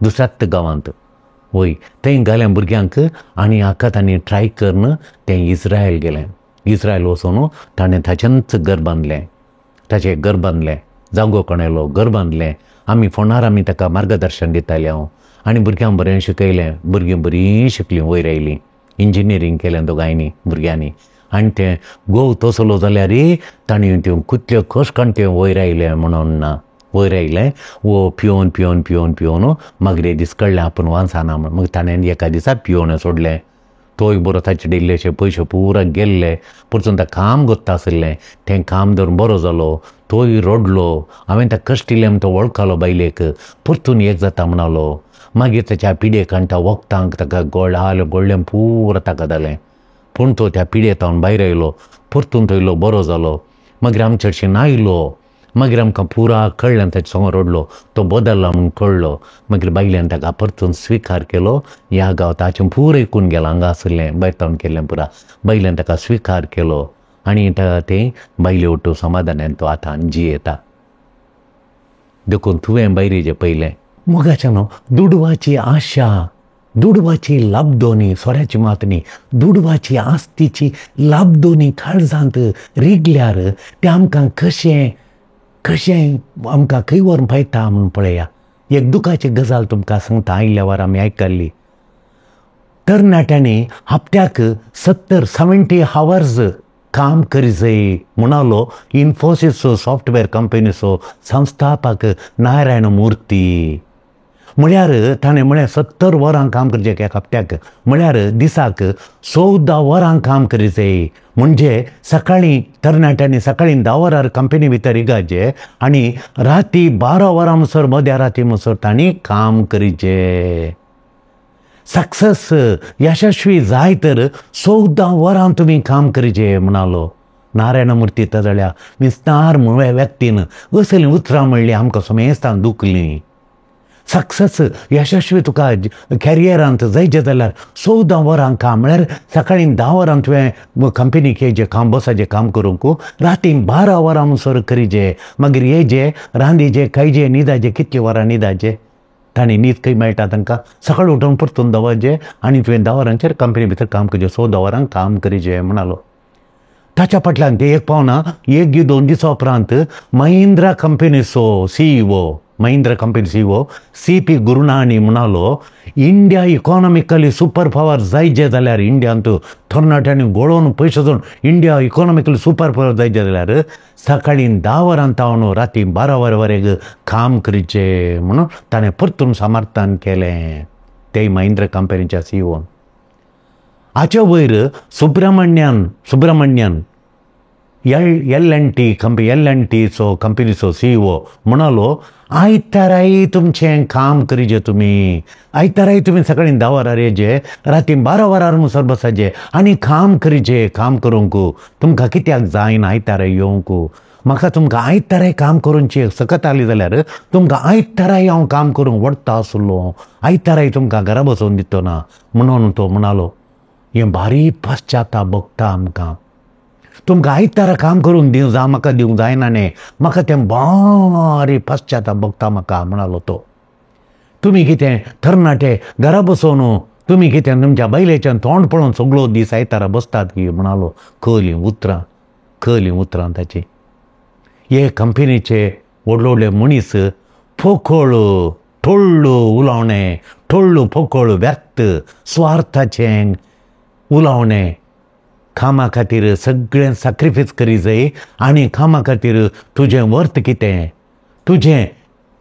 दुसऱ्याच गांवांत वय, थंय घालें भुरग्यांक. आनी हाका तांणी ट्राय करून तें इस्रायल गेलें. इस्रायल वचून ताणें ताचेंच घर बांदलें, ताचें घर बांदलें, जागो कणयलो, घर बांदलें. आमी फोनार आमी ताका मार्गदर्शन दितालें हांव. आनी भुरग्यांक बरें शिकयलें, भुरगीं बरीं शिकलीं, वयर आयलीं, इंजिनियरींग केलें दोगांयनी भुरग्यांनी. आनी तें गोव तसलो जाल्यार तांणी त्यो कितल्यो कश्ट काडून तें वयर आयलें म्हणून ना, वयर आयलें. वो पिवन पिवन पिवन पिवन मागीर एक दीस कळ्ळें आपूण वांचना म्हूण. मागीर ताणें एका दिसा पिवन सोडलें. तोय बरो ताचे इल्लेशे पयशे पुरा गेल्ले. परतून ताका काम कोत्ता आशिल्लें, तें काम धरून बरो जालो. तोय रडलो. हांवें ताका कश्ट दिलें म्हूण तो वळखलो बायलेक. परतून एक जाता म्हणालो. मागीर ताच्या पिडेक आनी त्या वखदांक ताका गोळ आलो, गोळ्ळें पुरा ताका जालें. पूण तो त्या पिडेतावन भायर आयलो, परतून तो इल्लो बरो जालो. मागीर आमचे हरशीं आयलो. मागीर आमकां पुरा कळ्ळें, ताचे संग रडलो, तो बदल्ला म्हूण कळ्ळो. मागीर बायल्यान ताका परतून स्विकार केलो. ह्या गांव ताचें पुरा इकून गेलां, हांगा आशिल्लें भायर तावन केल्लें पुरा. बायल्यान ताका स्विकार केलो आनी तें बायले वटू समाधानान तो आतां जियेता. देखून तुवें बायरेचें पयलें मोगाचें न्हू, दुडवाची आशा, दुडवाची लाबदोनी, सोऱ्याची मात न्ही, दुडवाची आस्तीची लाबदोनी काळजांत रिगल्यार तें आमकां कशें कशें आमकां खंय व्हरून पायता म्हूण पळया. एक दुखाची गजाल तुमकां सांगता, आयिल्ल्या वार आमी आयकल्ली. तरणाट्यांनी हप्त्याक 70 हावर्स काम करी जाय म्हणालो इन्फोसिसचो सॉफ्टवेअर कंपनीचो संस्थापक नारायण मूर्ती. म्हळ्यार ताणें म्हळें 70 वरां काम करचें एका हप्त्याक, म्हळ्यार दिसाक 14 वरां काम करी जाय. म्हणजे सकाळीं तरणाट्यांनी सकाळीं 10 वरार कंपनी भितर रिगाचें आनी राती 12 वरां म्हणसर, मध्या राती म्हणसर तांणी काम करीचें. सक्सेस यशस्वी जाय तर 14 वरां तुमी काम करीचें म्हणालो नारायण मूर्ती. तजळ्या विस्तार म्हळ्या व्यक्तीन असलीं उतरां म्हणलीं आमकां समेस्तान दुखलीं. सक्सेस यशस्वी तुका कॅरियरांत जायचें जाल्यार 14 वरां काम, म्हळ्यार सकाळीं 10 वरां तुवें कंपनीक येयचें काम, बसाचें काम करूंक, राती 12 वरां म्हणसर करीचें, मागीर येयचें, रांदीचें, खायचें, न्हिदाचें. कितलीं वरां न्हिदाचें? तांणी न्हीद खंय मेळटा तांकां? सकाळीं उठून परतून दवरचें आनी तुवें 10 वरांचेर कंपनी भितर काम करचें, 14 वरां काम करीचें म्हणालो. ताच्या फाटल्यान ते एक पावना एक 2 दिसां उपरांत महिंद्रा कंपनीचो CEO, Mahindra company CEO CP Gurnani म्हणालो, इंडिया इकॉनॉमिकली सुपर पावर जायचें जाल्यार, इंडियांत तरणाट्यांनी गोळोवन पयशे जोडून इंडिया इकॉनॉमिकली सुपर पावर जायचें जाल्यार सकाळीं 10 वरां तावन राती 12 वरां वरेग काम करचें म्हणून ताणें परतून समर्थन केलें ते महिंद्रा कंपनीच्या CEO. हाचे वयर सुब्रमण्यन L&T company, L&Tचो कंपनीचो CEO म्हणालो, आयताराय तुमचें काम करीचें तुमी, आयताराय तुमी सकाळीं 10 वरार येयचें, राती 12 वरार म्हणसर बसाचें आनी काम करीचें. काम करूंक तुमकां कित्याक जायना आयताराय येवंक? म्हाका तुमकां आयताराय काम करूंची सकत आसली जाल्यार तुमकां आयताराय हांव काम करूंक वडटा आसलो, आयताराय तुमकां घरा बसोवन दितो ना म्हणून तो म्हणालो. हें भारी पश्चाताप भोगता आमकां. तुमकां आयतारा काम करूंक दिवं जा, म्हाका दिवंक जायना न्ही, म्हाका तें भारी पश्चाताप भोगता म्हाका म्हणालो तो. तुमी कितें तरणाटे घरा बसोवन तुमी कितें तुमच्या बायलेच्यान तोंड पळोवन सगळो दीस आयतारा बसतात की म्हणालो. कळ्ळीं उतरां, कळ्ळीं उतरां ताची. हे कंपनीचे व्हडले व्हडले मनीस पोकळ टोळ्ळो उलोवणें, टोळ्ळो पोकळ व्यक्त स्वार्थाचें उलोवणें. कामा खातीर सगळें सॅक्रिफायस करी जाय आनी कामा खातीर तुजें वर्थ कितें, तुजें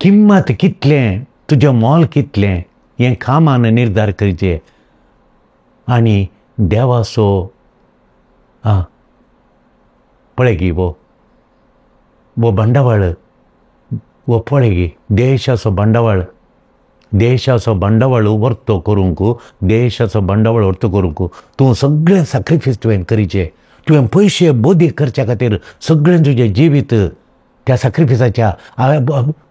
किंमत कितलें, तुजें मोल कितलें हें कामान निर्धार करचें. आनी देवाचो आं पळय गी वो वो बंडवाळ, वो पळय गी देशाचो बंडवाळ, देशाचो बंडवाळ वर्तो करूंक, देशाचो बंडवाळ वर्तो करूंक तूं सगळें सॅक्रिफायस तुवें करीचें. तुवें पयशे बोदी करच्या खातीर सगळें तुजें जिवीत त्या सॅक्रिफायसाच्या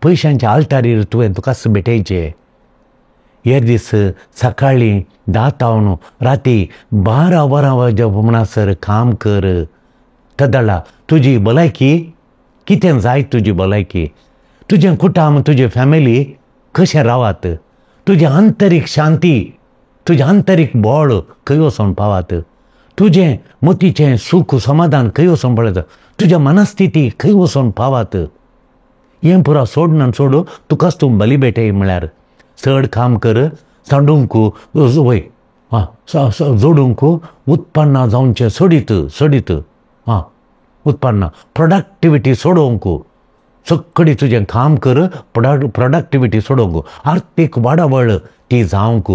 पयशांच्या आल्तारीर तुवें तुकाच भेटयचें. एक दीस सकाळीं 10 तावन राती 12 वरां वाजप म्हणसर काम कर. तदळा तुजी भलायकी कितें जाय, तुजी भलायकी, तुजें कुटुंब, तुजी फॅमिली कशें रावात, तुजें आंतरीक शांती, तुजें आंतरीक बळ खंय वचोन पावात, तुजें मतीचें सूख समाधान खंय वचोन पळयत, तुज्या मनस्थिती खंय वचोन पावात. हें पुरा सोडना सोडू तुकाच तूं बली भेटय म्हळ्यार चड काम कर, सांडूंक वय आं जोडूंक उत्पन्न जावचें सोडीत सोडीत आं उत्पन्न प्रोडक्टिविटी सोडोवंक सगळी तुजें काम कर, प्रोडक्टिविटी सोडोवंक, आर्थीक वाडावळ ती जावंक.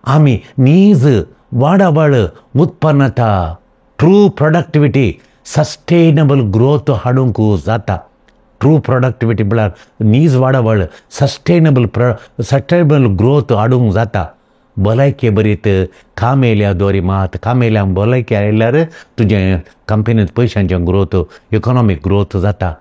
आमी नीज वाडावळ उत्पन्नता ट्रू प्रोडक्टिविटी सस्टेनेबल ग्रोथ हाडूंक जाता. ट्रू प्रोडक्टिविटी म्हळ्यार नीज वाडावळ सस्टेनेबल ग्रोथ हाडूंक जाता. भलायके बरीत कामेल्या दोरी मात कामेल्या भलायकी आयल्यार तुजें कंपनींत पयशांचें ग्रोथ इकॉनॉमीक ग्रोथ जाता.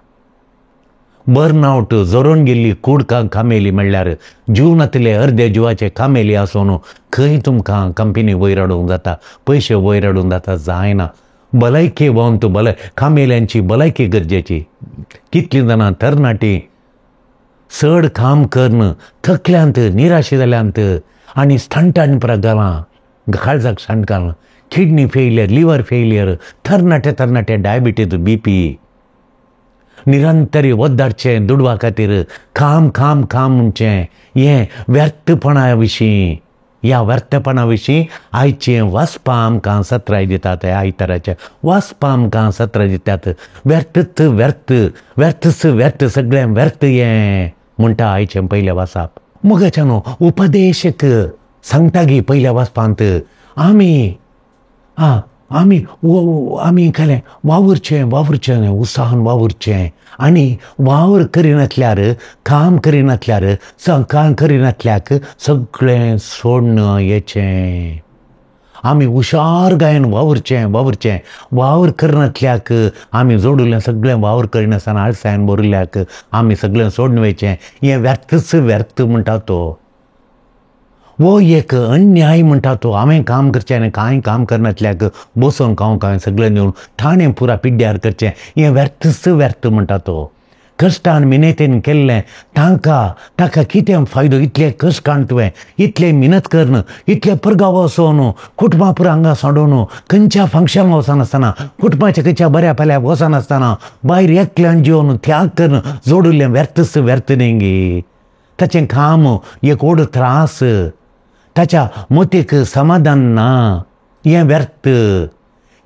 बर्न आवट जरोवन गेल्ली कूड कामेली म्हणल्यार जीव नातले अर्दे जिवाचे कामेली आसून खंय तुमकां कंपनी वयर हाडूंक जाता, पयशे वयर हाडूंक जाता, जायना. भलायकी वंत भलाय कामेल्यांची भलायकी गरजेची. कितलीं जाणां तरणाटीं चड काम करून थकल्यांत, निराशे जाल्यांत आनी स्टंटान पुरा घालां, काळजाक स्टंट घालां, किडनी फेलियर, लिवर फेलियर, तरणाटे तरणाटे डायबिटीज, बीपी, निरंतरी वद्दारचें दुडवा खातीर काम काम काम म्हणचें. हें व्यर्थपणा विशीं, ह्या व्यर्थपणा विशीं आयचें वाचपां आमकां सत्राय दितात, आयताराचें वाचपां आमकां सत्राय दितात. व्यर्थच व्यर्थ, व्यर्थच व्यर्थ, सगळें व्यर्थ हें म्हणटा आयचें पयलें वाचप. मोगाच्या न्हू उपदेशक सांगता गी पयल्या वाचपांत आमी आं आमी आमी केलें वावुरचें वावुरचें उत्साहान वावुरचें आनी वावर करिनातल्यार, काम करिनातल्यार, काम करिनातल्याक सगळें सोडून येचें. आमी हुशार गायन वावुरचें वावुरचें, वावर करनातल्याक आमी जोडिल्लें सगळें वावर करिनासतना आळसायन भरिल्ल्याक आमी सगळें सोडून वयचें. हें व्यर्थच व्यर्थ म्हणटा तो. वो एक अन्याय म्हणटा तो. हांवें काम करचें आनी कांय काम करनातल्याक बसोन खावंक हांवें सगळें दिवन ठाणें पुरा पिड्ड्यार करचें, हें व्यर्थच व्यर्थ म्हणटा तो. कश्टान मिनेतीन केल्लें तांकां ताका कितें फायदो? इतले कश्ट काडून तुवें, इतलें मिनत करून, इतलें परगांव वचोन, कुटुंबां पुरा हांगा सांडोवन, खंयच्या फंक्शनाक वचनासतना, कुटुंबाच्या खंयच्या बऱ्या पाल्याक वचनासतना, भायर एकल्यान जेवन त्याग करून जोडिल्लें व्यर्थच व्यर्थ न्ही गी. ताचें काम एक व्हड त्रास, ताच्या मतीक समाधान ना, हें व्यर्थ.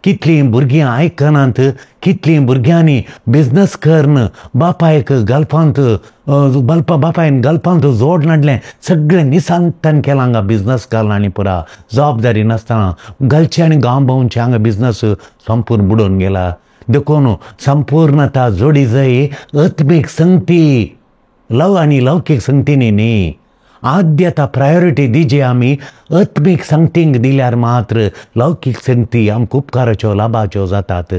कितलीं भुरगीं आयकनात, कितलीं भुरग्यांनी बिजनस करून बापायक गल्फांत बापायन गल्फांत जोड नाडलें, सगळें निसांतान केलां हांगा बिजनस घालना आनी पुरा जबाबदारी नासतना घालचें आनी गांव भोंवचें हांगा बिजनस संपूर्ण बुडोवन गेला. देखून संपूर्णता जोडी जाय आत्मीक संगती, लव आनी लौकीक संगतीनी न्ही. आद्यता प्रायोरिटी दिजे आमी आत्मीक संगतींक दिल्यार मात्र लौकीक संगती आमकां उपकाराच्यो लाभाच्यो जातात.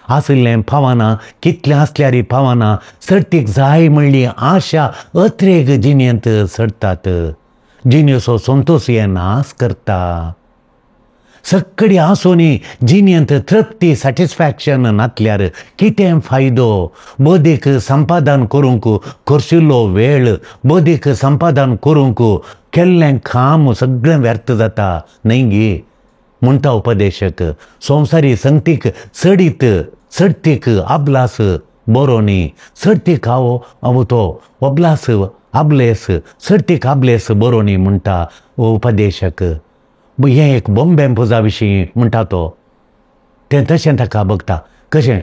आशिल्लें पावना, कितलें आसल्यारय पावना, सर्तीक जाय म्हणली आशा अत्रेक जिणेंत चडटात. जिणेचो संतोश हें नाश करता. सगळी आसूनी जिणेंत तृप्ती सॅटिस्फॅक्शन नातल्यार कितें फायदो? बौद्धीक संपादन करूंक खर्चिल्लो वेळ, बौद्धीक संपादन करूंक केल्लें काम सगळें व्यर्थ जाता न्हय गी म्हणटा उपदेशक. संवसारी संगतीक चडीत चडतीक अबलास बरो न्ही, चडतीक हांव तो अबलास आबलेस चडतीक आबलेस बरो न्ही म्हणटा उपदेशक. हें एक बॉम्बे पुजा विशीं म्हणटा तो, तें तशें ताका बघता कशें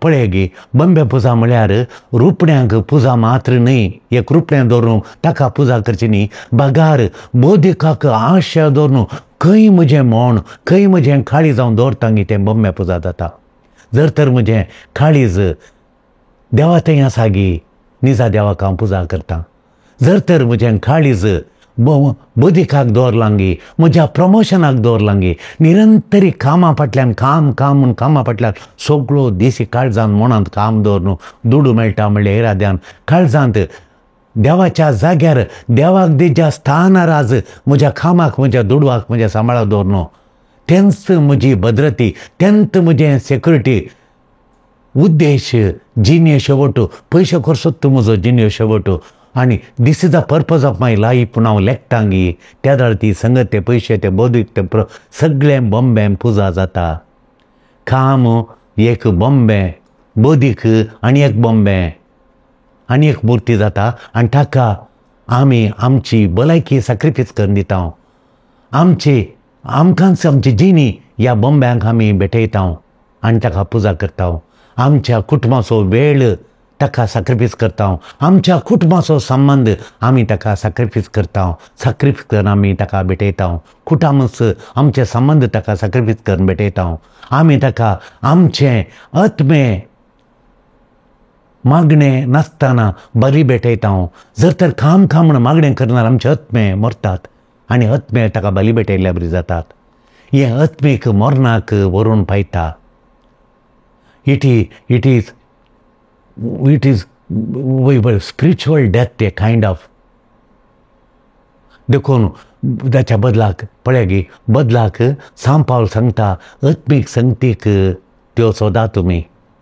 पळय गी. बॉम्बे पुजा म्हळ्यार रुपड्यांक पुजा मात्र न्हय, एक रुपड्यां दवरून ताका पुजा करची न्ही, बगार बौद्धिकाक आशा दवरून खंय म्हजें मौण, खंय म्हजें काळीज हांव दवरता गी तें बॉम्बे पुजा जाता. जर तर म्हजें काळीज देवा थंय आसा गी, निजा देवाक हांव पुजा करता. जर तर म्हजें काळीज बौद्धिकाक दवरलां गी, म्हज्या प्रमोशनाक दवरलां गी, निरंतरी कामा फाटल्यान काम काम म्हूण कामा फाटल्यान सगळो दीस काळजान मनांत काम दवरून दुडू मेळटा म्हणल्या इराद्यान काळजांत देवाच्या जाग्यार देवाक दिज्या स्थानार आज म्हज्या कामाक, म्हज्या दुडवाक, म्हज्या सांबाळाक दवरनो. तेंच म्हजी भद्रती, तेंच म्हजें सेक्युरिटी उद्देश जिणे शेवट. पयशे खर्चो म्हजो जिणे शेवट आनी this is the purpose of my life म्हूण हांव लेखतांगी. त्या वेळार ती संगत, ते पयशे, ते बौद्धीक, ते सगळें बॉम्बे पुजा जाता. काम एक बॉम्बे, बौद्धीक आनी एक बॉम्बे आनी एक मुर्ती जाता आनी ताका आमी आमची भलायकी सॅक्रिफायस करून दिता. आमची आमकांच आमची जिणी ह्या बॉम्ब्यांक आमी भेटयता आनी ताका पुजा करता. आमच्या कुटुंबाचो वेळ ताका सॅक्रिफायस करता. आमच्या कुटुंबाचो संबंद आमी ताका सॅक्रिफायस करता. सॅक्रिफायस करून आमी ताका भेटयता. कुटुंबाच आमचे संबंद ताका सॅक्रिफायस करून भेटयता. आमी ताका आमचें आत्मे मागणें नासतना बरी भेटयता. जर तर काम काम म्हूण मागणें करणार आमचे आत्मे मरतात आनी आत्मे ताका बली भेटयल्ल्या बरी जातात. हें आत्मीक मरणाक व्हरून पायता. It is it is spiritual death a kind of. देखून ताच्या बदलाक पळय गी, बदलाक सांव पावल सांगता आत्मीक संगतीक त्यो सोदा तुमी,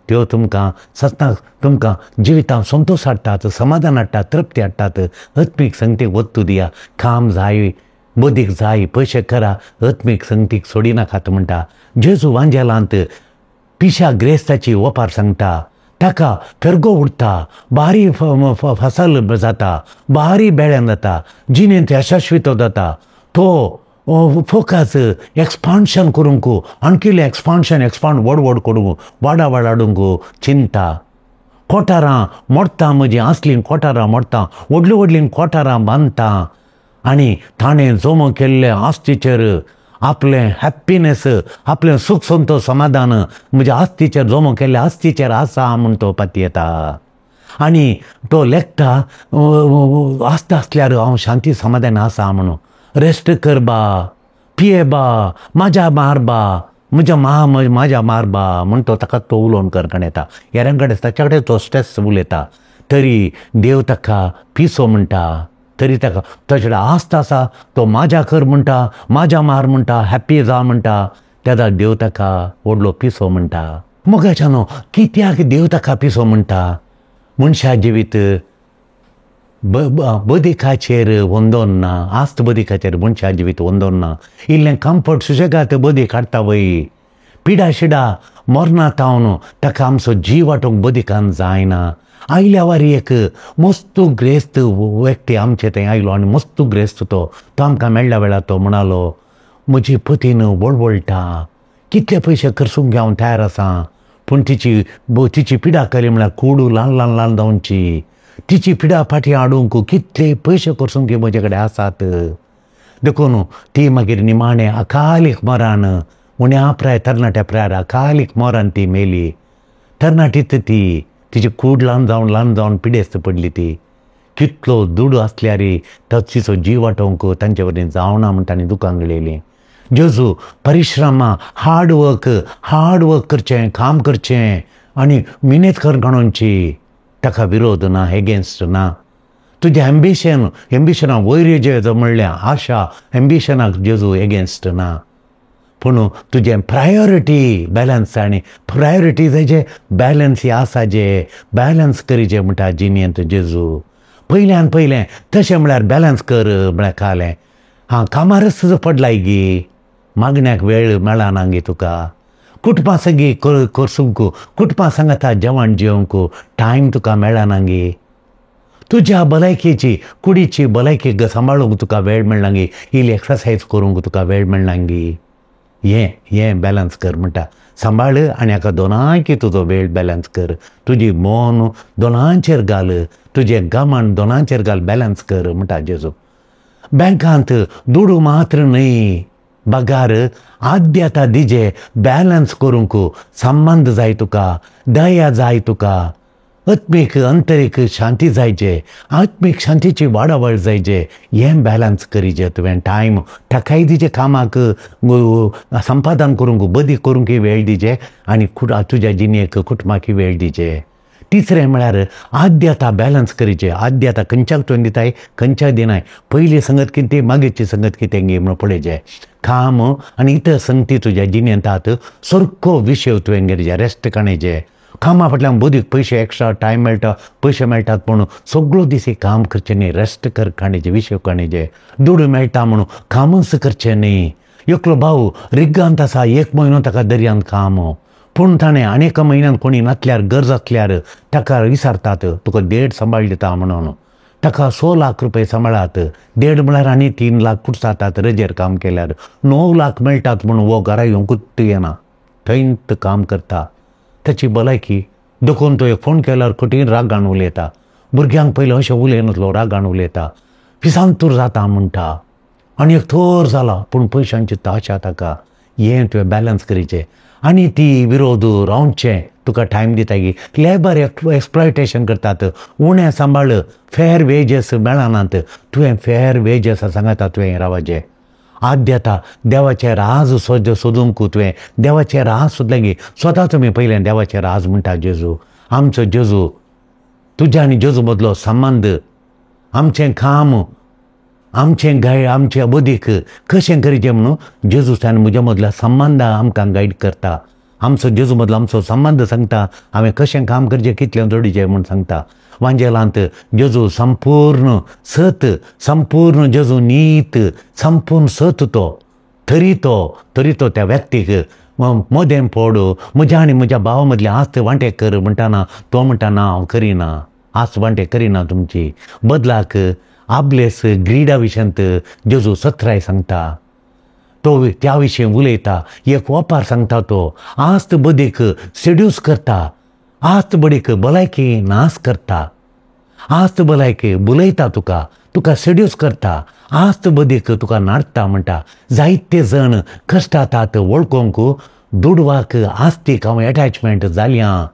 त्यो तुमकां सतना तुमकां जिवितांत संतोश हाडटात, समाधान हाडटात, तृप्ती हाडटात. आत्मीक संगतीक वत्तू दिया. काम जाय, बदीक जाय, पयशे करा, आत्मीक संगतीक सोडिनाकात म्हणटा. जेजू वांजेलांत पिशा ग्रेस्ताची ओपार सांगता. ताका फेरगो उडटा, बारी फसल जाता, बारी बेळ्यान जाता, जिणेंत यशस्वी तो जाता. तो फोकस एक्सपान्शन करूंक, आणखी एक्सपान्शन एक्सपांड व्हड व्हड करूंक, वाडा वाड हाडूंक चिंता. कोठारां मोडटा, म्हजीं आसलीं कोठारां मोडटा, व्हडलीं व्हडलीं कोठारां बांदता आनी ताणें जमो केल्ले आस्तीचेर आपलें हॅप्पीनेस, आपलें सूख संतोष समाधान म्हज्या आस्तीचेर जमो केल्ले आस्तीचेर आसा म्हूण तो पातयेता. आनी तो लेखता आस्ता आसल्यार हांव शांती समाधान आसा म्हणून. रेस्ट कर बा, पिये बा, म्हाज्या मार बा, म्हज्या मा म्हाज्या मार बा म्हूण तो ताका तो उलोवन करकण येता. हेरां कडेन ताच्या कडेन तो स्ट्रेस उलयता. तरी देव ताका पिसो म्हणटा. तरी ताका ताचे कडेन आस्त आसा, तो म्हाज्या कर म्हणटा, म्हाज्या मार म्हणटा, हॅप्पी जा म्हणटा. तेन्ना देव ताका व्हडलो पिसो म्हणटा. मोगाच्यानो कित्याक देव ताका पिसो म्हणटा? मनशा जिवीत बदिकाचेर वंदोन ना, आस्त बदिकाचेर मनशा जिवीत वंदोन ना. इल्लें कम्फर्ट सुशेगाद बदी काडटा वय, पिडा शिडा मरना तावन ताका आमचो जीव वाटोवंक बदिकान जायना. आयल्या वारी एक मस्त ग्रेस्त व्यक्ती आमचे थंय आयलो आनी मस्त ग्रेस्त तो तो आमकां मेळ्ळ्या वेळार तो म्हणालो, म्हजी पतीन वळवळटा, कितले पयशे खर्चूंक हांव तयार आसा, पूण तिची तिची पिडा करी म्हळ्यार कुडू ल्हान ल्हान ल्हान जावची, तिची पिडा फाटीं हाडूंक कितले पयशे खर्चूंक म्हजे कडेन आसात. देखून ती मागीर निमाणें अकालीक मरान, उण्या प्राय तरणाट्या प्रायर अकालीक मरान ती मेली. तरणाटीत ती तिची कूड ल्हान जावन ल्हान जावन पिडेस्त पडली. ती कितलो दुडू आसल्यार तिचो जीव वाटोवंक तांचे वरवीं जावना म्हूण तांणी दुकां गळयलीं. जेजू परिश्रमा, हार्ड वर्क, हार्ड वर्क करचें, काम करचें आनी मिनेत कर काडूनची, ताका विरोध ना, एगेन्स्ट ना. तुजें एम्बिशन, एम्बिशनाक वयर जेजू म्हणलें आशा, एम्बिशनाक जेजू एगेन्स्ट ना. पूण तुजें प्रायोरिटी बॅलन्स आनी प्रायोरिटी जे बॅलन्स हे आसा, जे बॅलन्स करीजे म्हणटा जिणेंत जेजू. पयल्यान पयलें तशें म्हळ्यार बॅलन्स कर म्हळ्यार कालें. हां, कामारच तुजो पडलाय गी, मागण्याक वेळ मेळना गे तुका, कुटुंबा संगी करसूंक, कुटुंबा सांगाता जेवण जेवंक टायम तुका मेळना गे, तुज्या भलायकेची कुडीची भलायकी सांबाळूंक तुका वेळ मेळना गे, इल्ली एक्सरसायज करूंक तुका वेळ मेळना गे. हें हें बॅलन्स कर म्हणटा. सांबाळ आनी हाका दोनांयकी तुजो वेळ बॅलन्स कर. तुजी मन दोनांचेर घाल, तुजें गमन दोनांचेर घाल, बॅलन्स कर म्हणटा जेजू. बँकांत दुडू मात्र न्हय, बगार आद्यता दिजे बॅलन्स करूंक. संबंद जाय तुका, दया जाय तुका, आत्मीक अंतरीक शांती जायचे, आत्मीक शांतीची वाडावळ जायचे. हें बॅलन्स करीजे तुवें. टायम ताकाय दिजे, कामाक संपादन करूंक, बदी करूंक वेळ दिजे आनी तुज्या जिणेक कुटुंबाक वेळ दिजे. तिसरें म्हळ्यार आद्यता बॅलन्स करीचे. आद्यता खंयच्याक तुवें दिताय खंयच्याक दिनाय, पयली संगत कितें मागीरची संगत कितें गे म्हणून पळयचें. काम आनी इतर संगती तुज्या जिणेंतात सारको विशय तुवें घेवचे, रेस्ट काडचे. कामा फाटल्यान बदीक पयशे एक्स्ट्रा टायम मेळटा, पयशे मेळटात म्हणून सगळो दीस काम करचें न्ही, रेस्ट कर काडचे, विशय काडचे. दुडू मेळटा म्हणून कामच करचें न्ही. एकलो भाव रिगांत आसा, एक म्हयनो ताका दर्यांत काम, पूण ताणें आनी एका म्हयन्यान कोणी नासल्यार गरज आसल्यार ताका विचारतात तुका देड सांबाळ दिता म्हणून, ताका 6 लाख रुपये सांबाळात, देड म्हळ्यार आनी 3 लाख कुर्सातात रजेर काम केल्यार 9 लाख मेळटात म्हणून हो घरा येवंकूच येना, थंयच काम करता. ताची भलायकी देखून तो एक फोन केल्यार कठीण रागान उलयता, भुरग्यांक पयलें अशें उलयनासलो, रागान उलयता, पिसांतूर जाता म्हणटा. आनी एक थोर जाला पूण पयशांची ताशा ताका. हें तुवें बॅलन्स करीचें आनी ती विरोध रावचें तुका टायम दिता की लेबर एक्सप्लॉयटेशन करतात, उणें सांबाळ, फेर वेजस मेळनात, तुवें फेर वेजस सांगता तुवें रावाचें. आद्यता देवाचें राज सोदूंक तुवें देवाचें राज सोदलें की स्वता तुमी पयलें देवाचें राज म्हणटा जेजू. आमचो जेजू, तुज्या आनी जेजू मदलो संबंद, आमचें काम, आमचें गाय, आमचें बदीक कशें करीचें म्हणून जेजू आनी म्हज्या मदल्या संबंदा आमकां गायड करता. आमचो जेजू मदलो आमचो संबंद सांगता हांवें कशें काम करचें, कितलें जोडीचें म्हूण सांगता. वांजेलांत जेजू संपूर्ण सत, संपूर्ण जेजू नीत, संपूर्ण सत तो, तरी तो तरी तो त्या व्यक्तीक मदें पड, म्हज्या आनी म्हज्या भावा मदलें आस्त वांटे कर म्हणटाना तो म्हणटा ना हांव करिना, आस्त वांटे करिना तुमची. बदलाक आबलेस ग्रीडा विशयांत जेजू सत्राय सांगता, तो त्या विशीं उलयता, एक ओपार सांगता तो. आस्त बदीक सेड्यूस करता, आस्त बडीक भलायकी नाश करता, आस्त भलायकी बुलयता तुका, तुका सेड्यूस करता, आस्त बदीक तुका नाडटा म्हणटा. जायते जण कश्टातात वळखूंक दुडवाक आस्तीक हांव एटॅचमेंट जाल्या,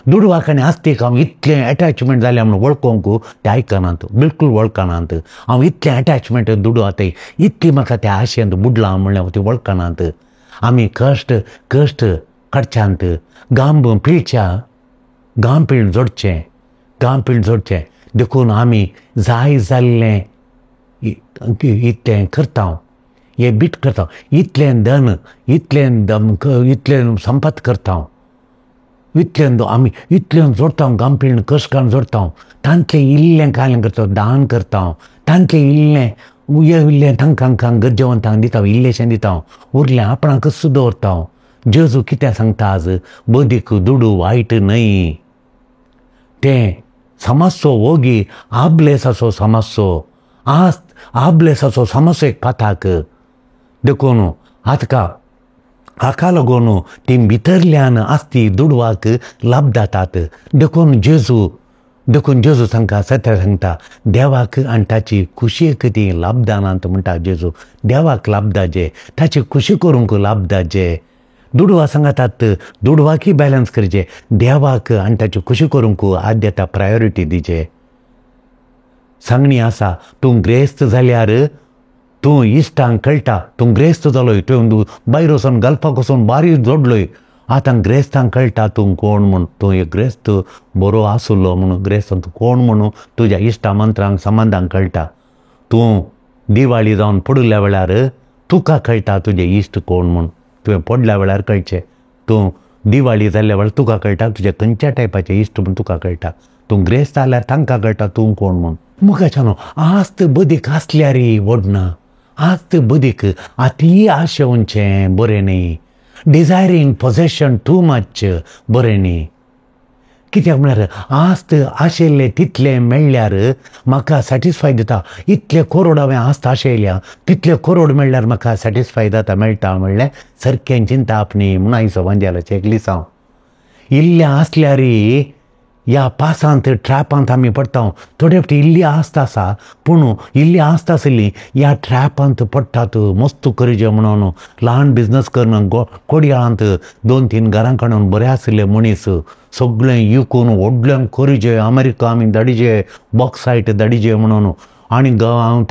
दुडवाक आनी आस्तीक हांव इतलें एटॅचमेंट जालें म्हणून वळखूंक ते आयकनात, बिलकूल वळखनात. हांव इतलें एटॅचमेंट दुडवात इतली म्हाका त्या आशेंत बुडलां म्हणल्यार ती वळखनात. आमी कश्ट कश्ट काडच्यांत गांब पिळच्या, गांव पिळ जोडचें, गांव पिळ जोडचें. देखून आमी जाय जाल्लें इतलें करता, हें बीट करता, इतलें धन, इतलें दम, इतलें संपत करता, इतलें आमी इतलें जोडटा, गांवपीण कश्ट काडून जोडटा, तांतलें इल्लें कांय करता, दान करता, तांतलें इल्लें इल्लें तांकां गरजेवंतांक दिता, इल्लेशें दिता, उरलें आपणाकच दवरता. जेजू कितें सांगता आज, बदीक दुडू वायट न्हय, तें समजचो वोगी आबलेसाचो समजचो, आज आबलेसाचो समजचो एक पाताक. देखून आतां हाका लागून ती भितरल्यान आसती दुडवाक लाभ जातात. देखून जेजू, देखून जेजू तांकां सत्य सांगता, देवाक आनी ताची खुशयेक ती लाभदानात म्हणटा जेजू. देवाक लाभदाचे, ताची खुशी करूंक लाभदाचे. दुडवा सांगतात दुडवाकय बॅलन्स करचें, देवाक आनी ताची खुशी करूंक आद्यता प्रायोरिटी दिवचे. सांगणी आसा, तूं ग्रेस्त जाल्यार तूं इश्टांक कळटा तूं ग्रेस्त जालोय, तुवें भायर वचून गल्फाक वचून बारीक जोडलोय, आतां ग्रेस्तांक कळटा तूं कोण म्हूण, तूं एक ग्रेस्त बरो आसलो म्हणून, ग्रेस्त तूं कोण म्हणून तुज्या इश्टा मंत्रांक संबंदांक कळटा. तूं दिवाळी जावन पडिल्ल्या वेळार तुका कळटा तुजे इश्ट कोण म्हूण, तुवें पडल्या वेळार कळचें. तूं दिवाळी जाल्ल्या वेळार तुका कळटा तुजे खंयच्या टायपाचे इश्ट म्हूण तुका कळटा. तूं ग्रेस्त जाल्यार तांकां कळटा तूं कोण म्हूण. मुखाच्यानो आस्त बदीक आसल्यार वडना, आस्त बदीक आती आशेवचें बरें न्ही, डिजायरींग पोजेशन टू मच बरें न्ही. कित्याक म्हळ्यार आस्त आशिल्लें तितलें मेळ्ळ्यार म्हाका सॅटिस्फाय जाता. इतले करोड हांवें आस्त आशयल्या, तितले करोड मेळ्ळ्यार म्हाका सॅटिस्फाय जाता, मेळटा म्हणलें सारकें चिंताप न्ही म्हणून आयचो वांजेलाचें एक लिसांव. इल्लें आसल्यार ह्या पासांत ट्रॅपांत आमी पडटा. थोडे फावटी इल्ली आस्त आसा पूण इल्ली आस्त आसली ह्या ट्रॅपांत पडटात. मस्त करीचे म्हणून ल्हान बिजनस करून कोडयाळांत 2-3 घरां काडून बरे आशिल्ले मनीस सगळें विकून व्हडलें करीचे, अमेरिका आमी धाडीचे, बॉक्सायट धाडीचे म्हणून आनी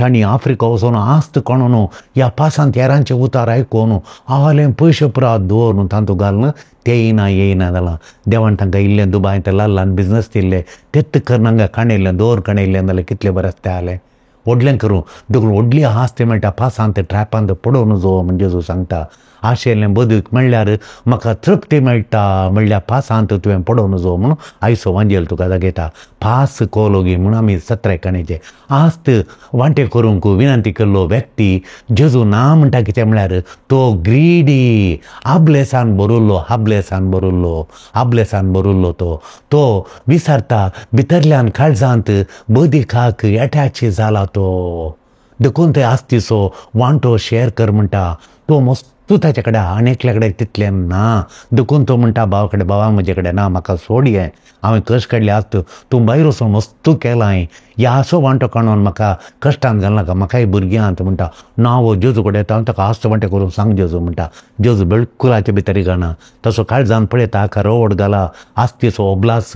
तांणी आफ्रिका वचोन आस्त कोणून ह्या पासांत हेरांचे उतार आयकून आहले पयशे पुरा दवरून तांतू घालून ते येयना येयना जालां. देवान तांकां इल्लें दुबाय ल्हान ल्हान बिजनस दिल्ले तेत्त करून हांगा काणयल्लें दवर काणयल्लें जाल्यार कितलें बरें आसता जालें व्हडलें करूं. देखून व्हडली आस्त मेळटा पासांत ट्रॅपांत पडोवन जो म्हणजे जो सांगता आशिल्लें बदूक म्हणल्यार म्हाका तृप्ती मेळटा म्हणल्यार पासांत तुवें पडोवन जो म्हणून आयचो वांजेल तुका दाखयता. पास कोलोगी म्हणून आमी सत्राय काणयचे आस्त वांटे करूंक विनंती केल्लो व्यक्ती जेजू ना म्हणटा कितें म्हणल्यार तो ग्रीडी आबलेसान भरिल्लो आबलेसान भरिल्लो आबलेसान भरिल्लो तो तो विसरता भितरल्यान काळजांत बदिकाक एटॅच जाला तो. देखून ते आस्तीचो वांटो शेअर कर म्हणटा तो मस्त ताचे कडेन आनी एकल्या कडेन तितलें ना. देखून तो म्हणटा भावा कडेन बाबा म्हजे कडेन ना म्हाका सोड हें हांवें कश्ट काडले आसत तूं भायर वचून मस्त केलां हांवें ह्या असो वांटो काडून म्हाका कश्टान घालनाका म्हाकाय भुरगीं आहा म्हणटा ना हो जेजू कडेन येता ताका आस्त वांटे करूंक सांग जेजू म्हणटा. जेजू बिलकुल हाचे भितर घालना तसो काळजान पळयता हाका रवड घाला आस्तीचो ओब्लास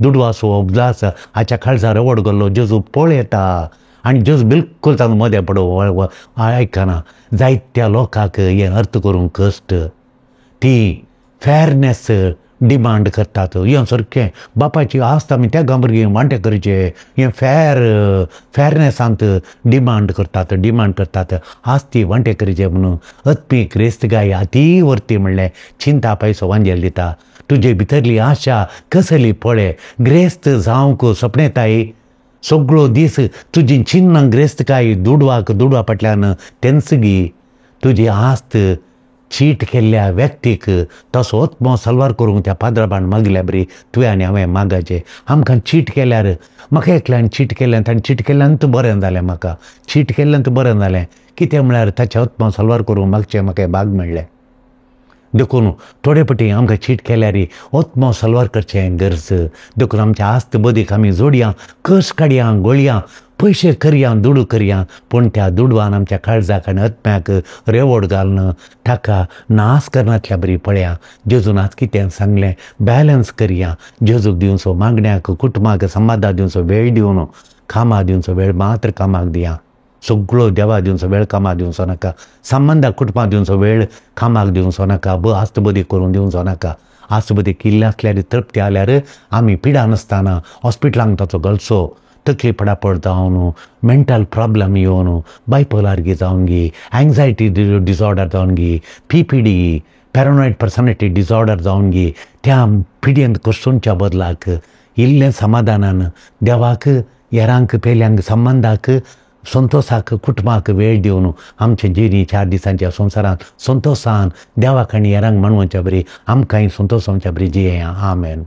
दुडवाचो ओब्लास हाच्या काळजार रवड घाल्लो जेजू पळयता आनी जेजू बिलकुल तांकां मदें पडो आयकना. जायत्या लोकांक हें अर्थ करूंक कश्ट ती फेरनेस डिमांड करतात हें सारकें बापायची आस्त आमी त्या भुरगीं वांटे करचे हें फेरनेसांत डिमांड करतात डिमांड करतात आस्ती वांटे करचे म्हणून. अत्मीक क्रिस्तगाय अती वर्ती म्हणलें चिंता पयसो वांजेल दिता. तुजे भितरली आशा कसली पळय ग्रेस्त जावंक सपनेताय सगळो दीस तुजी चिन्नां ग्रेस्तकाय दुडवाक दुडवा फाटल्यान तेंच गी तुजी आस्त चीट केल्ल्या व्यक्तीक तसो आत्मो सलवार करूंक त्या पाद्राबान मागल्या बरी तुवें आनी हांवें मागाचें. आमकां चीट केल्यार म्हाका एकल्यान चीट केल्यान ताणें चीट केल्ल्यान तर बरें जालें म्हाका चीट केल्ल्यान तर बरें जालें कितें म्हळ्यार ताचें आत्मो सलवार करूंक मागचें म्हाका भाग मेळ्ळें. देखून थोडे पटी आमकां चीट केल्यार आत्मो सलवार करचें गरज. देखून आमच्या आस्त बदीक आमी जोडया कस काडया गोळया पयशे करया दुडू करया पूण त्या दुडवान आमच्या काळजाक आनी आत्म्याक रेवड घालून ताका नाश करनातल्या बरी पळया. जेजून आज कितें सांगलें बॅलन्स करया जेजूक दिवचो मागण्याक कुटुंबाक समाधा दिवचो वेळ दिवन कामाक दिवचो वेळ मात्र कामाक दिया सगळो देवा दिवचो वेळ कामाक दिवचो नाका संबंदा कुटुंबाक दिवचो वेळ कामाक दिवचो नाका आस्त बदी करून दिवचो नाका. आस्त बदी किल्ले आसल्यार तृप्ती आल्यार आमी पिडा नासतना हॉस्पिटलांक ताचो घालचो तकली पडापड जावन मेंटल प्रॉब्लम येवन बायपोलार गी जावन गी एंग्जायटी डिसऑर्डर जावन गी PPD paranoid personality disorder जावन गी त्या पिडयेंत कश्टोंच्या बदलाक इल्लें समाधानान देवाक हेरांक पेल्यांक संबंदाक संतोसाक कुटुंबाक वेळ दिवन आमचे जिणी 4 दिसांच्या संवसारांत संतोसान देवाक आनी हेरांक मानवच्या बरी आमकांय संतोसांच्या बरी जियेया. आमेन.